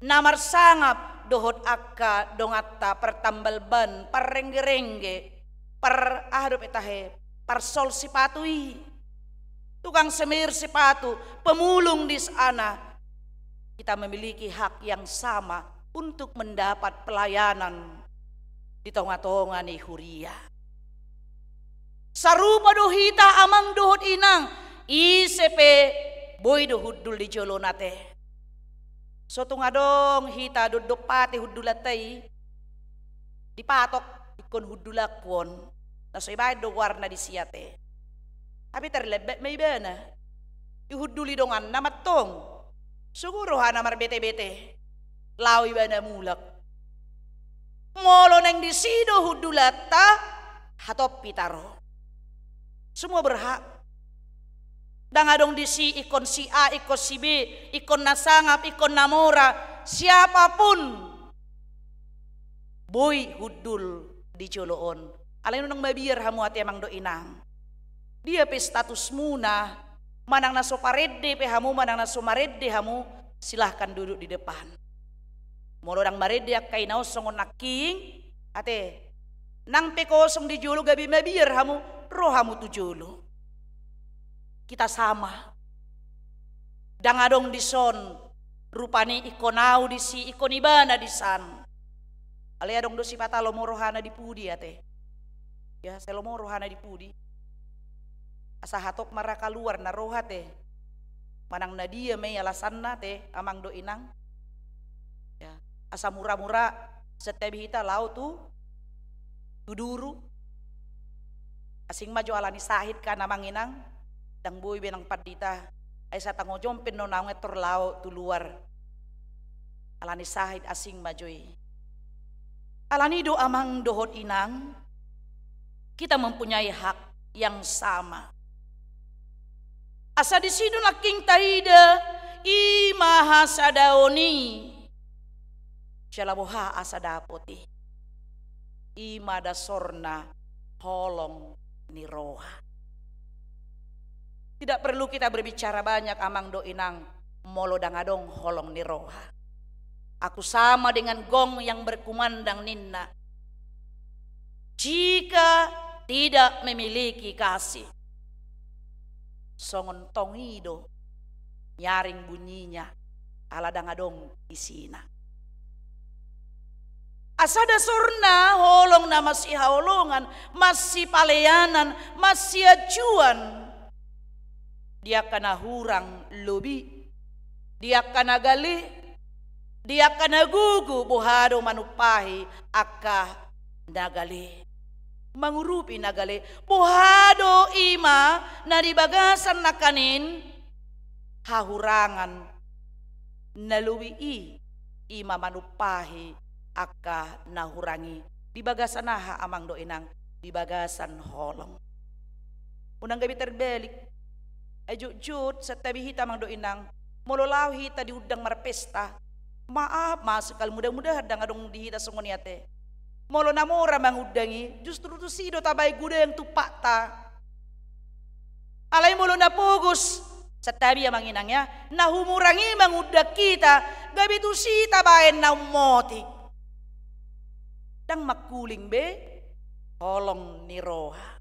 na marsangap dohot angka donganta partambal ban, parrengge-rengge, par aha dope tahe, parsol sipatu i, tukang semir sipatu, pemulung di sana. Kita memiliki hak yang sama untuk mendapat pelayanan di tonga-tonga ni huria. Sarupa do hita, amang dohot inang, ise pe boi do hundul di jolona te. So tung adong hita dondon pate hundulanta i, dipatok ingkon hundulangku on, na so ibaen do goarna disi ate. Tapi tarlambek ma ibana. Dihunduli donganna mantong. Sogo rohana marbete-bete. Laho ibana mulak. Molo naeng disi do hundulanta, hatop hita ro. Semua berhak. Ndang adong disi ingkon si A, ingkon si B, ingkon na sangap, ingkon na mora, siapapun boi hundul di jolo on. Alai unang mabiar hamu ate, amang dohot inang. Dia pe statusmuna, manang na so parende pe hamu, manang na so marende hamu, silahkan duduk di depan. Molo ndang marende angka ina on songon nangkin, ate, nang pe kosong di jolo, gabe mabiar hamu, ro hamu tu jolo. Kita sama. Ndang adong dison rupani ingkon au disi, ingkon ibana disan. Alai adong do sipata lomo rohana di pudi ate. Ya, sai lomo rohana di pudi. Asa hatop ma ra kaluar na roha te. Manang na dia ma i alasanna te, amang dohot inang. Ya, asa mura-mura santabi hita laho tu, tu duru. Asing ma jo ala ni sahit kan, amang inang, ndang boi be nang pandita. Ai satanggo jom pe naung etor laho tu luar. Ala ni sahit asing ma jo i. Alani do, amang dohot inang, kita mempunyai hak yang sama. Asa disi do nangkin taida, i ma hasadaon i. Jala boha asa dapot i? I ma dasorna holong ni roha. Tidak perlu kita berbicara banyak, amang dohot inang, molo ndang adong holong ni roha. Aku sama dengan gong yang berkumandang, ninna. Jika tidak memiliki kasih, songon tong i do nyaring bunyinya, ala ndang adong isina. Asa dasorna holong na masihaholongan, masipaleanan, masiajuan. Di angka na hurang lobi, di angka na gale, di angka na gogo, boha do manumpahi angka na gale, mangurupi na gale. Boha do i ma na di bagasan nangkaning hahurangan na lobi i, i ma manumpahi angka na hurang i. Di bagasan aha, amang dohot inang? Di bagasan holong. Unang gabe terbalik. Ai jotjot santabi hita, amang dohot inang, molo laho hita diundang marpesta, maaf ma sekali, mudah-mudahan ndang adong di hita songon i ate. Molo na mora mangundang i, justru tusi do tabaen godang tumpakta. Alai molo na pogos, santabi, amang inang, ya, na humurang i mangundang hita, gabe tusi tabaen na ummotik. Ndang mangkuling be holong ni roha.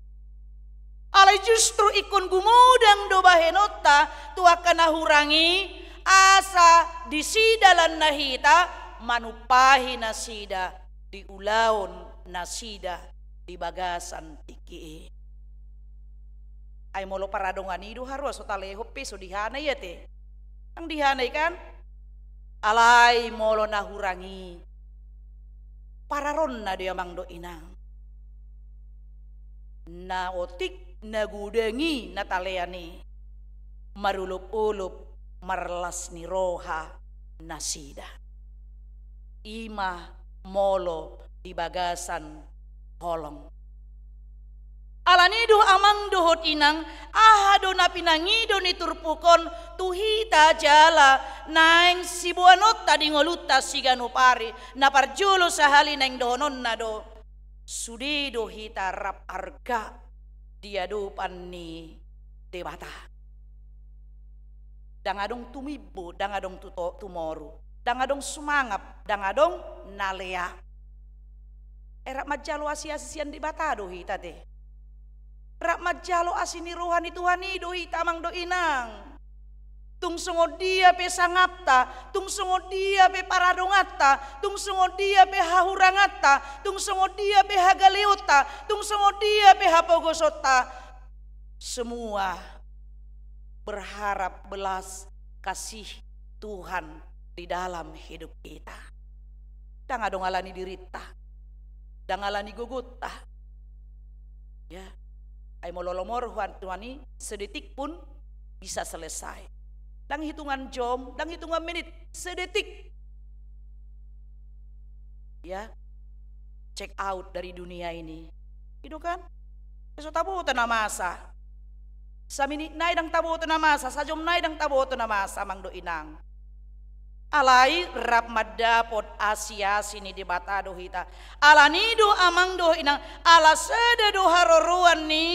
Alai justru ingkon gumodang do bahenonta tu angka na hurang i, asa disi dalanna hita manumpahi nasida di ulaon nasida di bagasan tingki i. Ai molo paradongan i do haroa so talehon pe so dihana i ate. Ndang dihana i kan? Alai molo na hurang i, pararonna do i amang dohot inang. Na otik na godang i na talean i, marolopolop marlas ni roha nasida. I ma molo di bagasan holong. Alani i do amang dohot inang, aha do na pinangido ni turpuk on tu hita jala naeng siboanonta di ngolunta siganup ari, na parjolo sahali naeng dohononna do, sude do hita rap arga di adopan ni Debata. Ndang adong tumimbo, ndang adong tuto-, tumoru, ndang adong sumangap, ndang adong na lea. Ai rap manjalo asiasi sian Debata do hita te. Rap manjalo asi ni roha ni Tuhan i do hita amang dohot inang. Tung songon dia pe sangapta, tung songon dia pe paradonganta, tung songon dia pe hahuranganta, tung songon dia pe hagaleonta, tung songon dia pe hapogosonta, semua berharap belas kasih Tuhan di dalam hidup kita. Ndang adong alani dirinta, ndang alani gogonta. Ya. Ai molo lomo roha ni Tuhan i, sedetik pun bisa selesai. Ndang hitungan jom, ndang hitungan menit, sedetik. Ya. Check out dari dunia ini. I do kan? So taboto na masa. Saminit nai ndang taboto na masa, sajom nai ndang taboto na masa, amang dohot inang. Alai rap mandapot asiasi ni Debata do hita. Alani i do amang dohot inang, ala sada do haroroan ni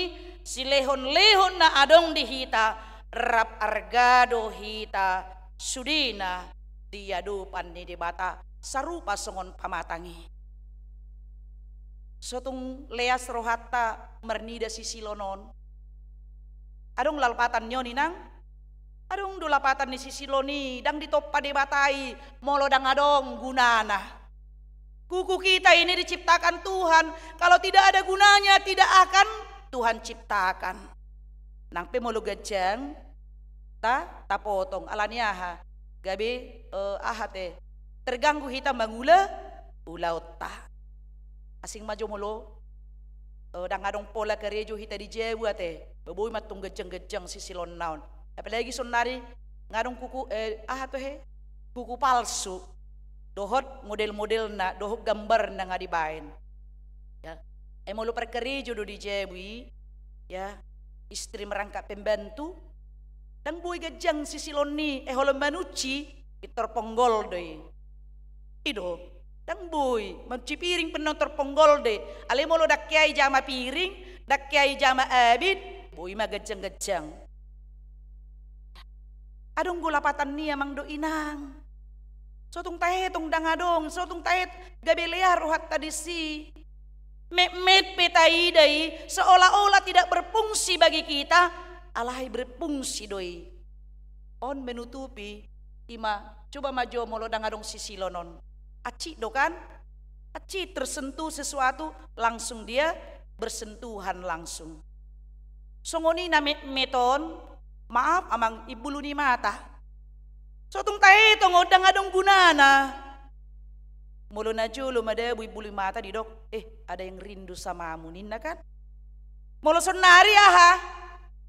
silehonlehon na adong di hita, rap arga do hita sudena di adopan ni Debata, sarupa songon pamatang i. So tung leas rohanta marnida sisilon on. Adong lapatan ni on inang? Adong do lapatan ni sisilon i, ndang ditompa Debata i molo ndang adong gunana. Kuku kita ini diciptakan Tuhan, kalau tidak ada gunanya tidak akan Tuhan ciptakan. Nang pe molo ganjang, ta, tapotong, alani aha? Gabe, eh, aha te, terganggu hita mangula ulaonta. Asing ma jo molo, eh, ndang adong pola karejo hita di jabu ate, ba boi ma tung ganjang-ganjang sisilonna on. Apalagi sonnari nga adong kuku, eh, aha tu he, kuku palsu dohot model-modelna dohot gambarna nga dibaen. Ya. Ai molo parkarejo do di jabu i, ya, istri merangkap pembantu, ndang boi ganjang sisilon ni, eh, holong manunci, pintor ponggol do i. I do, ndang boi, manunci piring pe annon pintor ponggol do i. Alai molo ndang hea i jama piring, ndang hea i jama abit, boi ma ganjang-ganjang. Adong do lapatan ni i amang dohot inang. So tung taetong ndang adong, so tung taet gabe lea rohanta disi. Metmet pe taida i, seolah-olah tidak berfungsi bagi kita, alai berfungsi do i. On menutupi, i ma, coba ma jo molo ndang adong sisilon on. Hansit do kan? Hansit tersentuh sesuatu, langsung dia bersentuhan langsung. Songon i na metmet on, maaf amang, imbulu ni mata. So tung taetong on ndang adong gunana. Molo najolo madabu imbulu mata didok, "Eh, ada yang rindu samamu," ninna kan? Molo sonnari aha?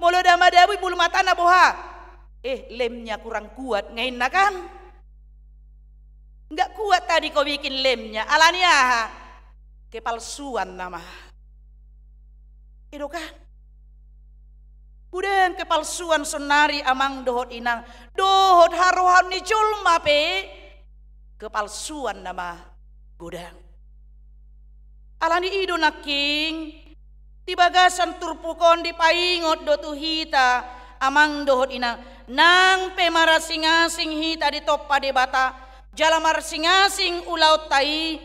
Molo da madabu imbulu matana boha? "Eh, lemnya kurang kuat," nga inna kan? Nggak kuat tadi kau bikin lemnya. Alani aha? Kepalsuan nama. I do kan? Godang kepalsuan sonnari amang dohot inang, dohot harohaon ni jolma pe kepalsuan nama godang. Alani i do nangkin, di bagasan turpuk on dipaingot do tu hita amang dohot inang, nang pe marasing-asing hita ditompa Debata, jala marasing-asing ulaonta i,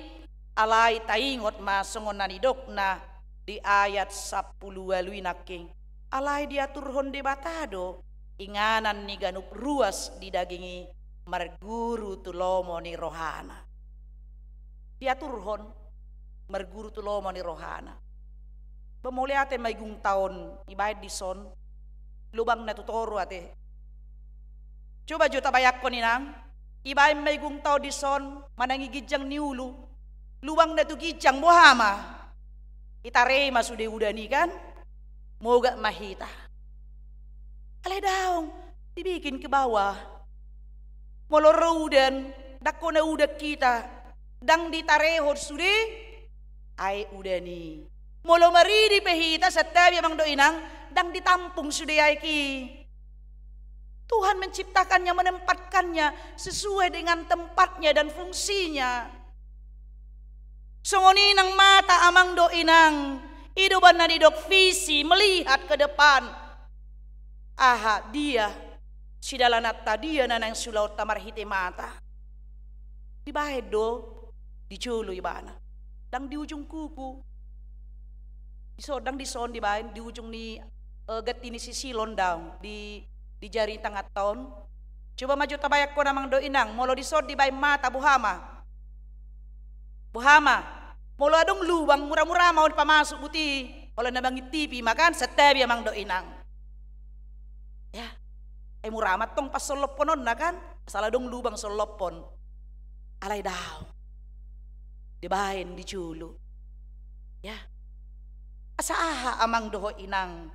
alai taingot ma songon na nidokna di ayat sampulu ualu i nangkin. Alai diaturhon Debata do inganan ni ganup ruas di daging i marguru tu lomo ni rohana. Diaturhon, marguru tu lomo ni rohana. Ba mauliate ma igung ta on, ibaen dison, lubangna tu toru ate. Coba jo tabayangkon inang, ibaen ma igung ta on dison, manang i ginjang ni ulu, lubangna tu ginjang, boha ma? Itarei ma sude udan i kan? Mogak ma hita. Alai daong, dibikin ke bawah. Molo ro udan, dang hona udan hita, dang ditarehon sude aek udan i. Molo maridi pe hita, santabi amang dohot inang, dang ditampung sude aek i. Tuhan menciptakannya, menempatkannya sesuai dengan tempatnya dan fungsinya. Songon i nang mata amang dohot inang, i do umbahen na didok visi, melihat ke depan. Aha, dia sidalananta, dia na naeng siulaonta marhite mata. Dibaen do di jolo ibana. Dang di ujung kuku. Dison, dang dison dibaen, di ujung ni, eh, ganti ni sisilon daong, di, di jari tanganta on. Coba ma jo tabayangkon amang dohot inang, molo dison dibaen mata, boha ma? Boha ma? Molo adong lubang, mura-mura ma on pamasuk buti, holan na mangintip i ma kan, santabi amang dohot inang. Ya. Eh, mura ma tong pasollophononna kan, asal adong lubang sollophon. Alai daong. Dibaen di jolo. Ya. Asa aha amang dohot inang?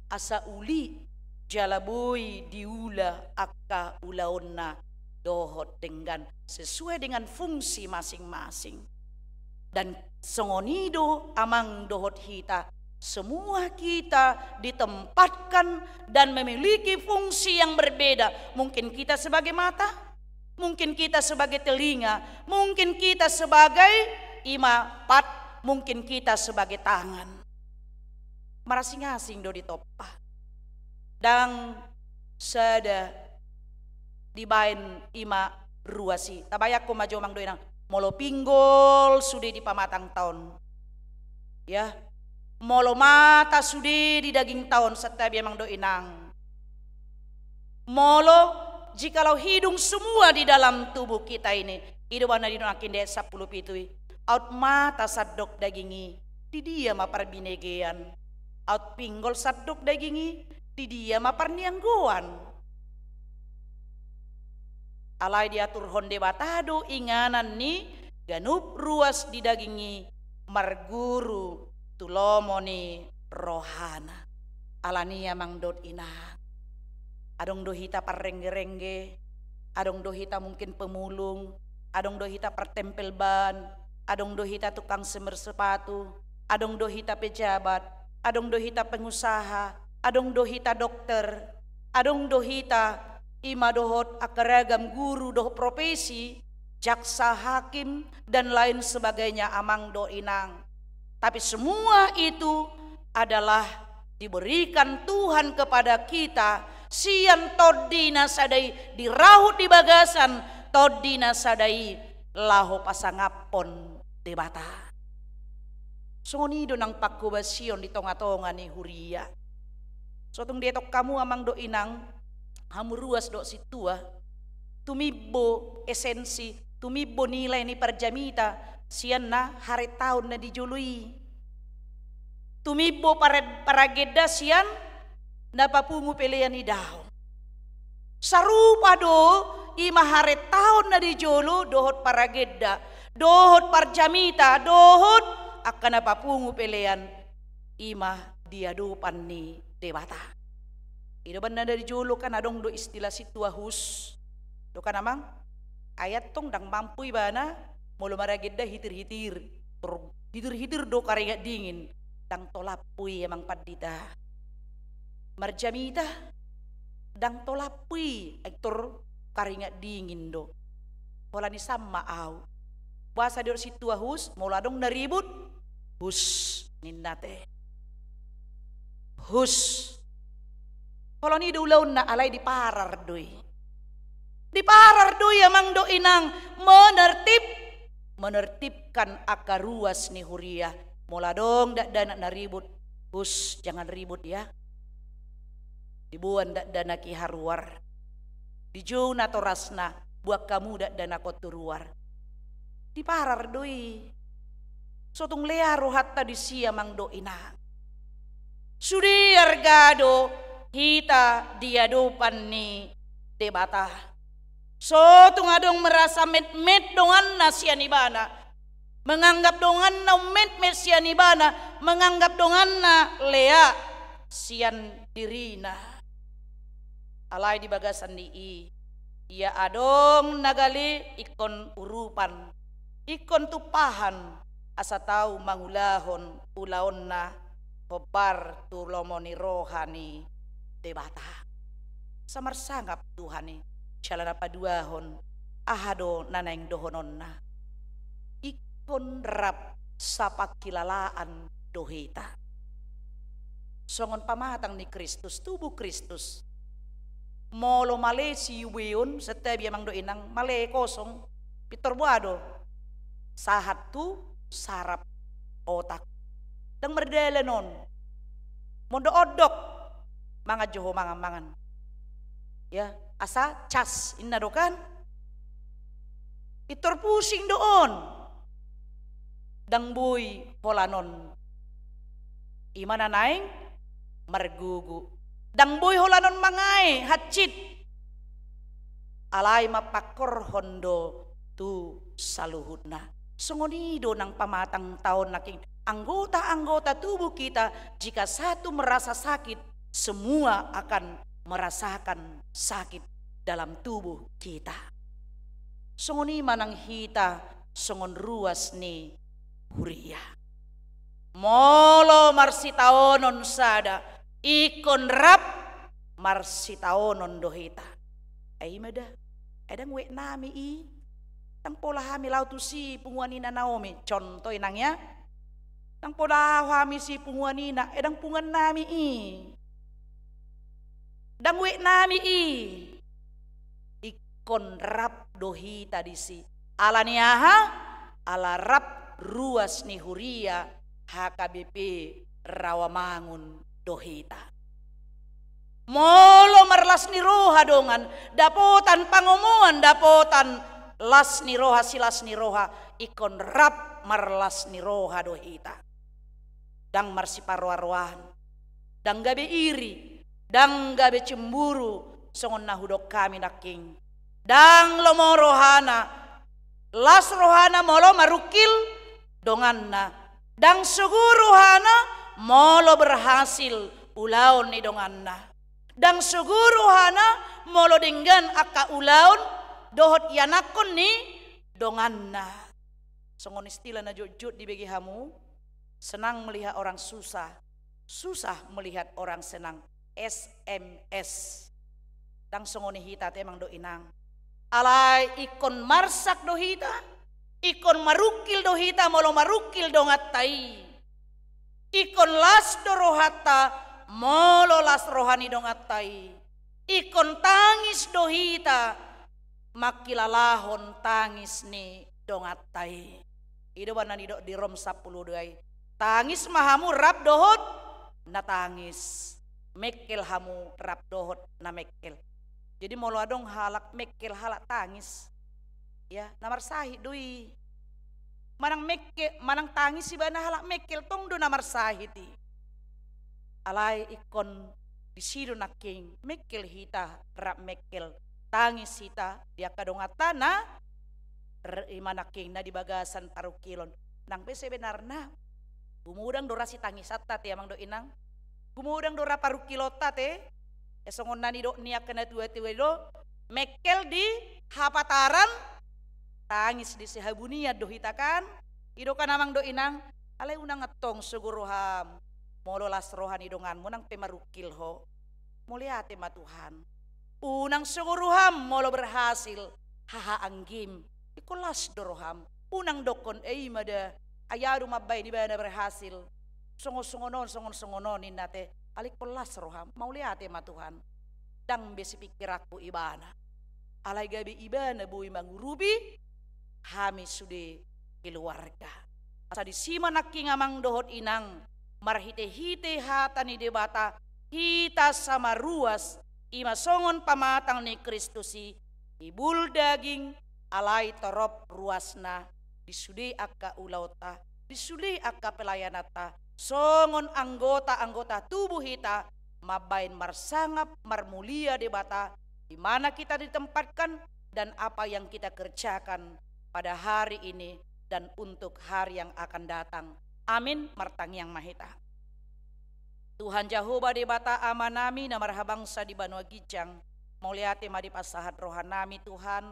Asa uli jala boi diula angka ulaonna dohot denggan sesuai dengan fungsi masing-masing. Dan songon i do amang dohot hita, semua kita ditempatkan dan memiliki fungsi yang berbeda. Mungkin kita sebagai mata, mungkin kita sebagai telinga, mungkin kita sebagai ima pat, mungkin kita sebagai tangan. Marasing-asing do ditompa. Dang sada dibaen ima ruas i. Tabayangkon ma jo amang dohot inang. Molo pinggol sude di pamatangta on. Ya. Molo mata sude di dagingta on, santabi amang dohot inang. Molo, jikalau hidung semua di dalam tubuh kita ini, i do umbahen na didok nangkin di ayat sampulu pitu i. Aut mata sandok daging i, di dia ma parbinegean? Aut pinggol sandok daging i, di dia ma parnianggoan? Alai diaturhon Debata do inganan ni ganup ruas di daging i marguru tu lomo ni rohana. Alani i amang dohot inang, adong do hita parrengge-rengge, adong do hita mungkin pemulung, adong do hita partempel ban, adong do hita tukang semer sepatu, adong do hita pejabat, adong do hita pengusaha, adong do hita dokter, adong do hita ima dohot angka ragam guru dohot profesi, jaksa, hakim, dan lain sebagainya, amang dohot inang. Tapi semua itu adalah diberikan Tuhan kepada kita sian Tondi na sada i, dirahut di bagasan Tondi na sada i laho pasangaphon Debata. Songon i do nang panghobasion di tonga-tonga ni huria. So tung dietong hamu amang dohot inang, hamu ruas dohot sintua, tumimbo esensi, tumimbo nilai ni parjamita sian na harentaon na di jolo i. Tumimbo para-, paragenda sian na papungu pelean i daong. Sarupa do ima harentaon na di jolo dohot paragenda, dohot parjamita, dohot angka na papungu pelean, ima di adopan ni Debata. I do umbahen na di jolo kan adong do istilah sintua hus. Do kan amang? Ai antong dang mampu ibana molo maragenda hitir-hitir. Tor hitir-hitir do karingat dingin. Dang tolap i amang pandita. Marjamita dang tolap i, ai tor karingat dingin do. Holan i sama au. Boasa didok sintua hus? Molo adong na ribut, hus ninna te. Hus. Holan i do ulaonna, alai diparar do i. Diparar do i amang dohot inang, menertib, menertibkan angka ruas ni huria. Molo adong dakdanak na ribut, hus, jangan ribut ya. Diboan dakdanak i haruar. Dijou natorasna, boan hamu dakdanak on tu ruar. Diparar do i. So tung lea rohanta disi amang dohot inang. Sude arga do hita di adopan ni Debata. So tung adong merasa metmet donganna sian ibana, menganggap donganna metmet sian ibana, menganggap donganna lea sian dirina. Alai di bagasan ni i, ia adong na gale ingkon urupan, ingkon tumpahan, asa tau mangulahon ulaonna hombar tu lomo ni roha ni Debata. Asa marsangap Tuhan i, jala na paduahon, aha do na naeng dohononna? Ingkon rap sapangkilalaan do hita. Songon pamatang ni Kristus, tubuh Kristus. Molo male siubeon, santabi amang dohot inang, male kosong, pintor boha do? Sahat tu saraf otak. Ndang mardalan on. Mondok-ondok mangan jo ho, mangan-mangan. Ya, asa cas, inna do kan? Pintor pusing do on. Ndang boi holan on. I ma na naeng margugu. Ndang boi holan on mangae hansit. Alai mampangkorhon do tu saluhutna. Songon i do nang pamatang taon nangkin. Anggota-anggota tubuh kita, jika satu merasa sakit, semua akan merasakan sakit dalam tubuh kita. Songon i ma nang hita songon ruas ni huria. Molo marsitaonon sada, ingkon rap marsitaonon do hita. Ai i ma da, ai ndang wet nami i. Ndang pola hami laho tusi punguan ina Naomi, contoh inang ya. Ndang pola hami si punguan ina, ai ndang punguan nami i. Ndang wet nami i. Ingkon rap do hita disi. Ala ni aha? Ala rap ruas ni huria H K B P Rawamangun do hita. Molo marlas ni roha dongan, dapotan pangomoan, dapotan las ni roha, silas ni roha, ingkon rap marlas ni roha do hita. Ndang marsiparoa-roaan, ndang gabe iri, ndang gabe cemburu, songon na hudok hami nangkin. Ndang lomo rohana, las rohana molo marungkil donganna. Ndang sogo rohana molo berhasil ulaon ni donganna. Ndang sogo rohana molo denggan angka ulaon dohot ianakhon ni donganna. Songon istilah na jotjot dibege hamu, senang melihat orang susah, susah melihat orang senang. S M S. Ndang songon i hita ate amang dohot inang. Alai ingkon marsak do hita, ingkon marungkil do hita molo marungkil donganta i. Ingkon las do rohanta molo las roha ni donganta i. Ingkon tangis do hita mangkilalahon tangis ni donganta i. I do ba na nidok di Rom sampulu dua i. Tangis ma hamu rap dohot na tangis. Mengkel hamu rap dohot na mengkel. Jadi molo adong halak mengkel, halak tangis, ya, na marsahit do i. Manang mengke-, manang tangis ibana halak mengkel, tong do na marsahit i. Alai ingkon disi do nangkin mengkel hita rap mengkel, tangis hita di angka donganta na r-, i ma nangkin na di bagasan parungkilon. Nang pe sebenarna gumodang do ra sitangisanta ate amang dohot inang. Gumodang do ra parungkilonta ate. E songon na nidok ni angka na tua-tua i do, mengkel di hapataran, tangis di sihabunian do hita kan. I do kan amang dohot inang. Alai unang antong sogo roham molo las roha ni donganmu nang pe marungkil ho. Mauliate ma Tuhan. Unang sogo roham molo berhasil haha anggim. Ingkon las do roham. Unang dokkon, e i ma da, ai ahu do mambaen ibana berhasil. Songon-songon on, songon-songon on, ninna ate. Alai ingkon las roham. Mauliate ma Tuhan. Ndang be sipingkiranku ibana. Alai gabe ibana boi mangurupi hami sude keluarga. Asa disi ma nangkin amang dohot inang, marhite-hite hata ni Debata, hita sama ruas, i ma songon pamatang ni Kristus i, timbul daging, alai torop ruasna di sude angka ulaonta, di sude angka pelayananta, songon anggota-anggota tubuh hita, mambahen marsangap, marmulia Debata, di mana kita ditempatkan, dan apa yang kita kerjakan pada hari ini dan untuk hari yang akan datang. Amin. Martangiang ma hita. Tuhan Jahowa Debata Amanami na marhabangsa di banua ginjang, mauliate ma dipasahat rohanami Tuhan,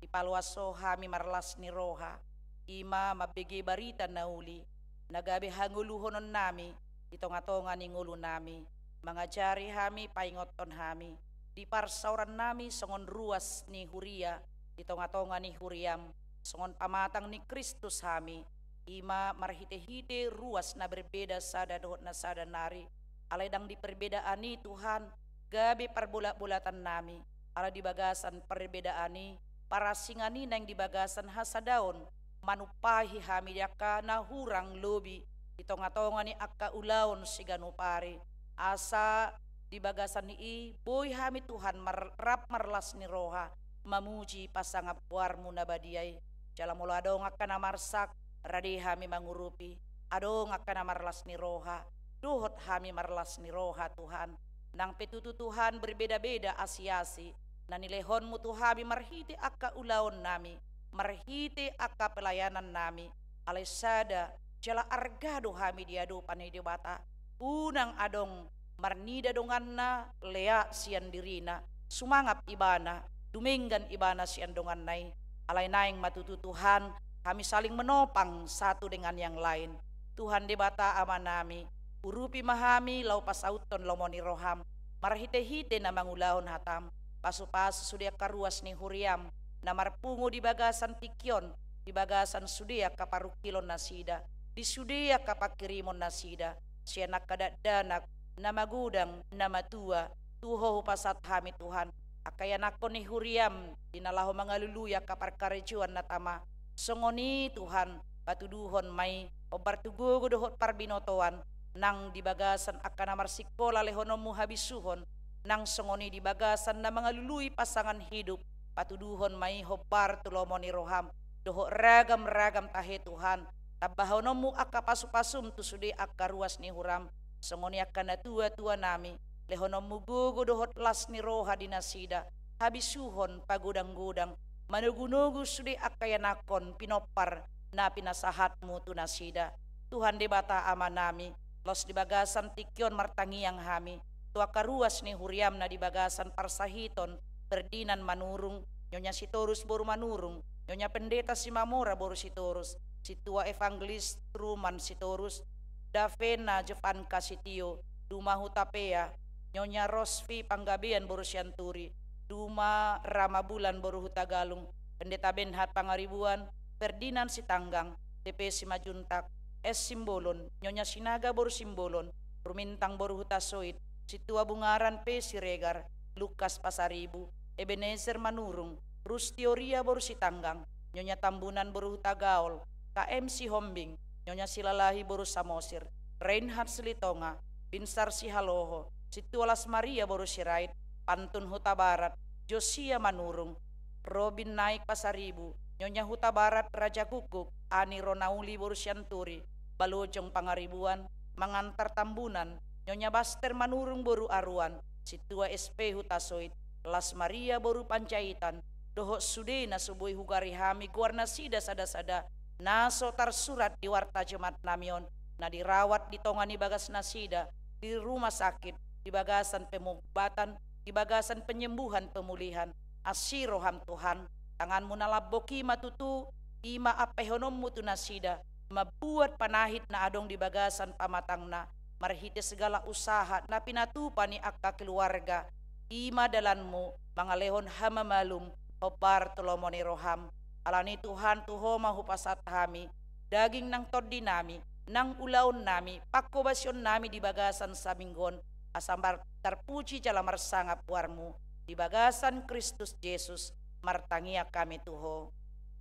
dipaloas Ho hami marlas ni roha, i ma mambege barita na uli, na gabe hangoluhononnami di tonga-tonga ni ngolunami, mangajari hami, paingothon hami, di parsaorannami songon ruas ni huria, di tonga-tonga ni huriam, songon pamatang ni Kristus hami, i ma marhite-hite ruas na berbeda sada dohot na sada nari, alai ndang di perbedaan i Tuhan, gabe parbolat-bolatannami, ala di bagasan perbedaan i, parasingan i naeng di bagasan hasadaon, manumpahi hami di angka na hurang lobi, di tonga-tonga ni angka ulaon siganup ari, asa di bagasan i boi hami Tuhan mar-, rap marlas ni roha, mamuji pasangap goarmu na badia i. Jala molo adong angka na marsak, rade hami mangurupi, adong angka na marlas ni roha, dohot hami marlas ni roha Tuhan. Nang pe tutu Tuhan berbeda-beda asi-asi, na nilehonmu tu hami marhite angka ulaonnami, marhite angka pelayanannami, alai sada, jala arga do hami di adopan ni Debata, unang adong marnida donganna, leak sian dirina, sumangap ibana, dumenggan ibana sian donganna i, alai naeng ma tutu Tuhan, hami saling menopang satu dengan yang lain. Tuhan Debata Amanami, urupi ma hami laho pasauthon lomo ni roham, marhite-hite na mangulahon hatam, pasu-pasu sude angka ruas ni huriam, na marpungu di bagasan tingki on, di bagasan sude angka parungkilon nasida, di sude angka pangkirimon nasida, sian angka dakdanak, na magodang, na matua, tu Ho hupasahat hami Tuhan, angka ianakhon ni huriam, di na laho mangalului angka parkarejoan na tama, songon i Tuhan, patuduhon ma i, hombar tu gogo dohot parbinotoan, nang di bagasan angka na marsingkola lehononmu habisuhon, nang songon i di bagasan na mangalului pasangan hidup, patuduhon ma i hombar tu lomo ni roham, dohot ragam-ragam tahe Tuhan, tambahononmu angka pasu-pasum tu sude angka ruas ni huram, songon i angka na tua-tua nami, lehononmu gogo dohot las ni roha di nasida, habisuhon, pagodang-godang, manogu-nogu sude angka ianakhon pinompar, na pinasahatmu tu nasida. Tuhan Debata Amanami, laos di bagasan tingki on martangiang hami, tu angka ruas ni huriam na di bagasan parsahiton, Ferdinand Manurung, Nyonya Sitorus boru Manurung, Nyonya Pendeta Simamora boru Sitorus, Sintua Evangelis Truman Sitorus, Davena Jovanka Sitio, Duma Hutapea, Nyonya Rosvi Panggabean boru Sianturi, Duma Ramabulan boru Hutagalung, Pendeta Benhat Pangaribuan, Ferdinand Sitanggang, T P Simanjuntak, S Simbolon, Nyonya Sinaga boru Simbolon, Rumintang boru Hutasoit, Sintua Bungaran P Siregar, Lukas Pasaribu, Ebenezer Manurung, Rustioria boru Sitanggang, Nyonya Tambunan boru Hutagaol, K M Sihombing, Nyonya Silalahi boru Samosir, Reinhard Silitonga, Binsar Sihaloho, Sintua Las Maria boru Sirait, Pantun Hutabarat, Josia Manurung, Robin Naik Pasaribu, Nyonya Hutabarat Raja Kukkuk, Ani Ronauli boru Sianturi, Balojong Pangaribuan, Mangantar Tambunan, Nyonya Baster Manurung boru Aruan, Sintua S P Hutasoit, Las Maria boru Panjaitan, dohot sude na so boi hugari hami goar nasida sada-sada, na so tarsurat di warta Jumat nami on, na dirawat di tonga ni bagas nasida, di rumah sakit, di bagasan pemobatan, di bagasan penyembuhan pemulihan, asi roham Tuhan, tanganmu na lambok i ma tutu, i ma ampehononmu tu nasida, mambuat panahit na adong di bagasan pamatangna, marhite segala usaha na pinatupa ni angka keluarga, i ma dalanmu mangalehon hamamalum, hombar tu lomo ni roham, alani Tuhan tu Ho ma hupasahat hami, daging nang tondinami, nang ulaonnami, pangkobasionnami di bagasan saminggu on, asa mar-, tarpuji jala marsangap goarmu, di bagasan Kristus Jesus, martangiang hami tu Ho.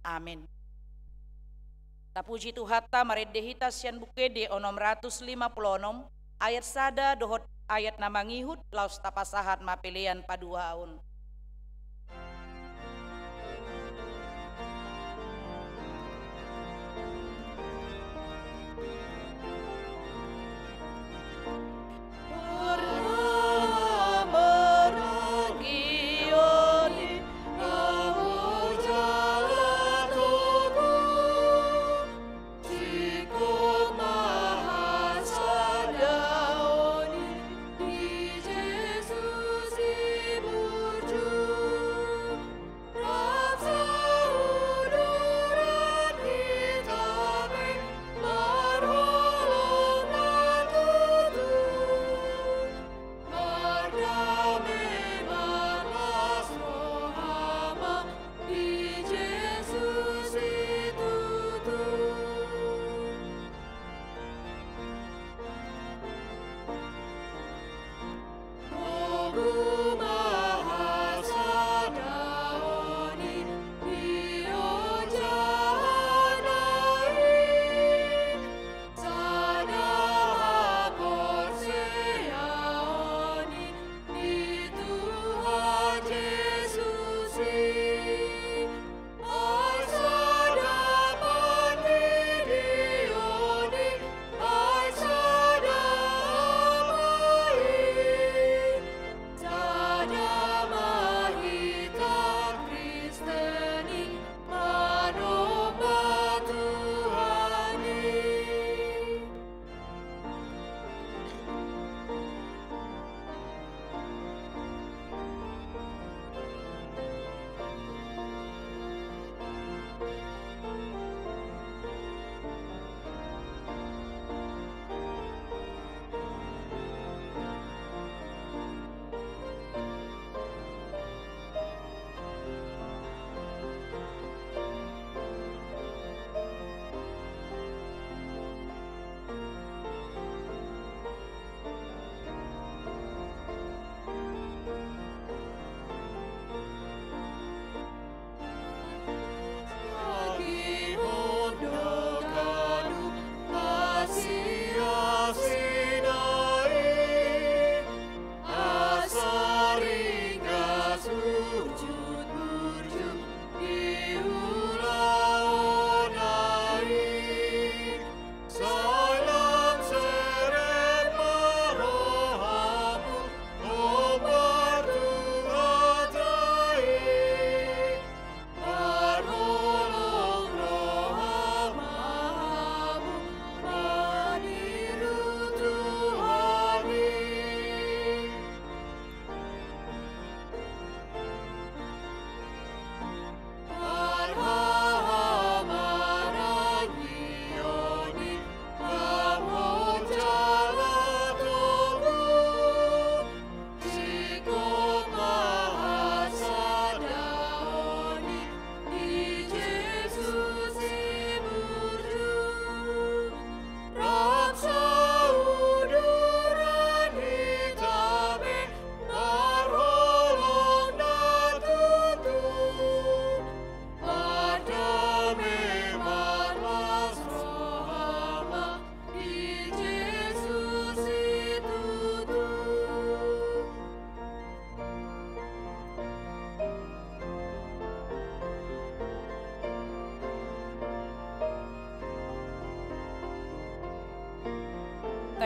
Amin. Tapuji Tuhanta, marende hita sian Buku Ende onom ratus lima pulu onom, ayat sada dohot ayat na mangihut, laos tapasahat ma pelean paduahon.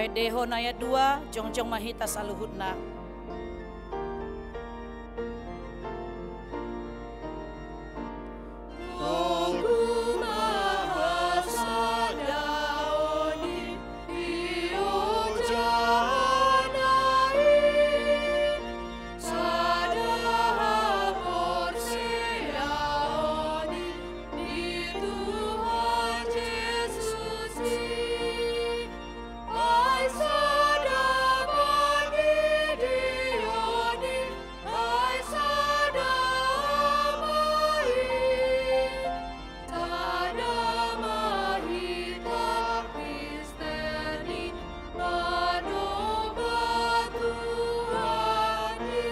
Endehon ayat dua, jongjong ma hita saluhutna. Togu ma hasadaon i di ojana i, sada haporseaon i di Tuhan Jesus i. Ai sada pangidoan i, ai sada Ama i, sada ma hita Kristen i, manoba Tuhan i.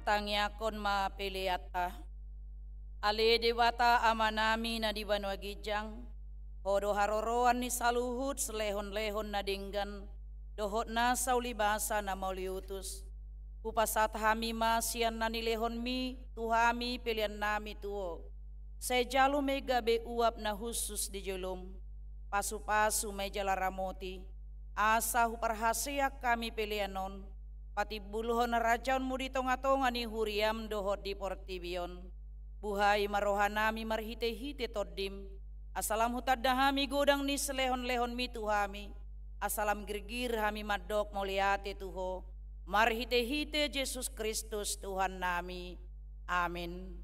Tangiangkon ma peleanta. Ale Debata Amanami na di banua ginjang, Ho do haroroan ni saluhut silehonlehon na denggan dohot nasa ulibasa na mauliutus. Hupasahat hami ma sian na nilehonMi tu hami peleannami tu Ho. Sai jalo ma i gabe uap na hushus di joloM. Pasupasu ma i jala ramoti, asa huparhaseang hami pelean on patimbulhon harajaonMu di tongatonga ni huriaM dohot di portibi on. Buhai ma rohanami marhitehite TondiM, asa lam hutanda hami godang ni silehonlehonMi tu hami, asa lam girgir hami mandok mauliate tu Ho, marhitehite Jesus Kristus Tuhannami. Amin.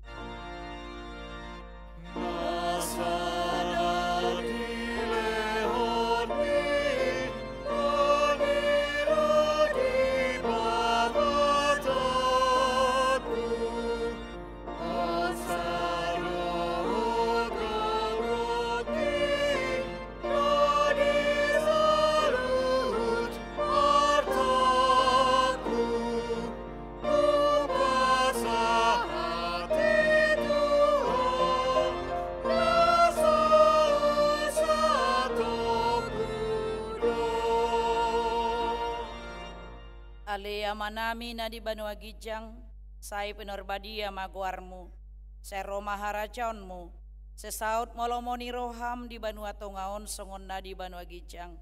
Ale Amanami na di banua ginjang, sai pinarbadia ma goarMu. Sai ro ma harajaonMu. Sai saut ma lomo ni rohaM di banua tonga on songon na di banua ginjang.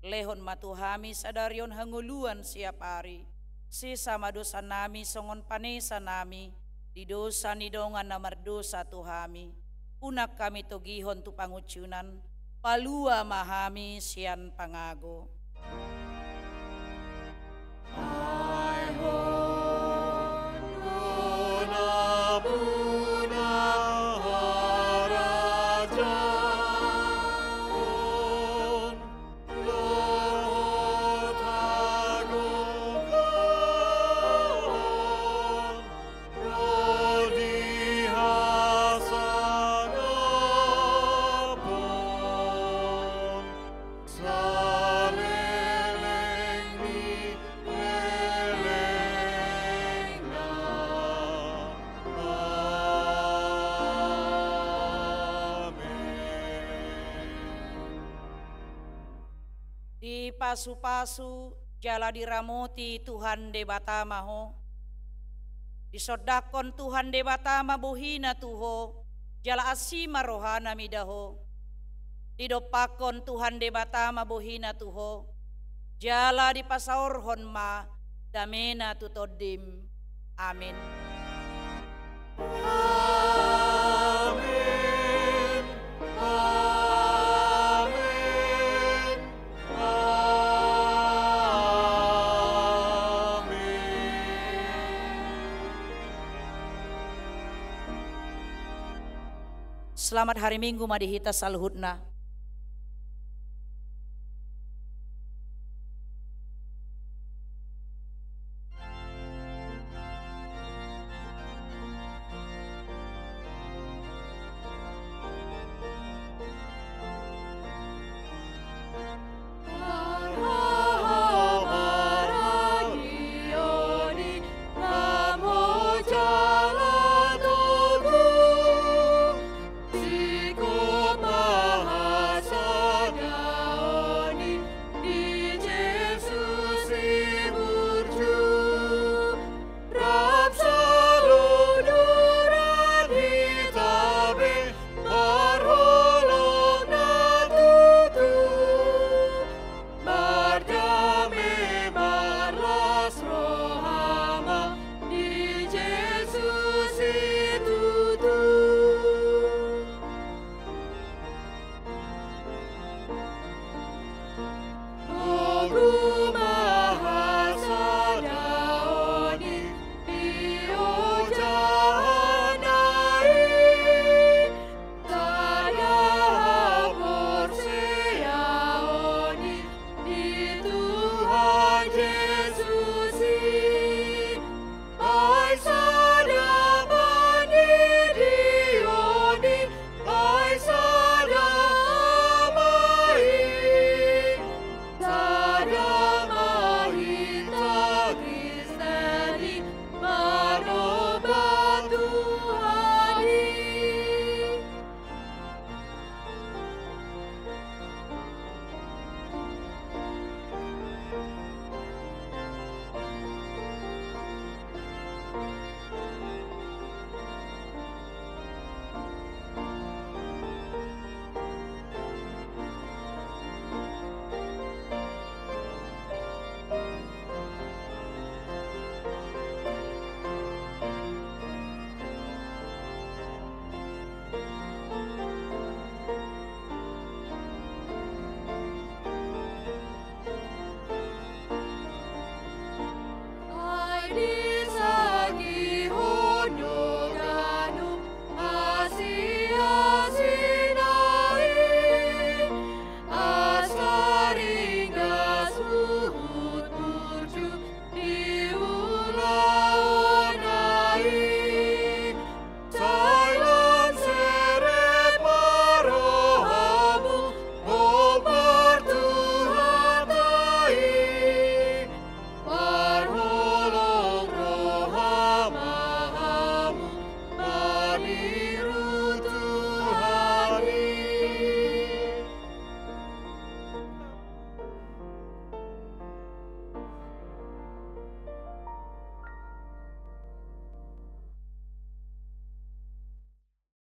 Lehon ma tu hami sadari on hangoluan siapari. Sesa ma dosanami songon panesanami di dosa ni dongan na mardosa tu hami. Unang hami togihon tu pangunjunan, palua ma hami sian pangago. Dipasupasu jala diramoti Tuhan Debata ma ho. Disondangkon Tuhan Debata ma bohiNa tu ho, jala asi ma rohaNa mida ho. Didompakkon Tuhan Debata ma bohiNa tu ho, jala dipasaorhon ma dameNa tu tondim. Amin. Amin. Amin. Amin. Selamat hari Minggu ma di hita saluhutna.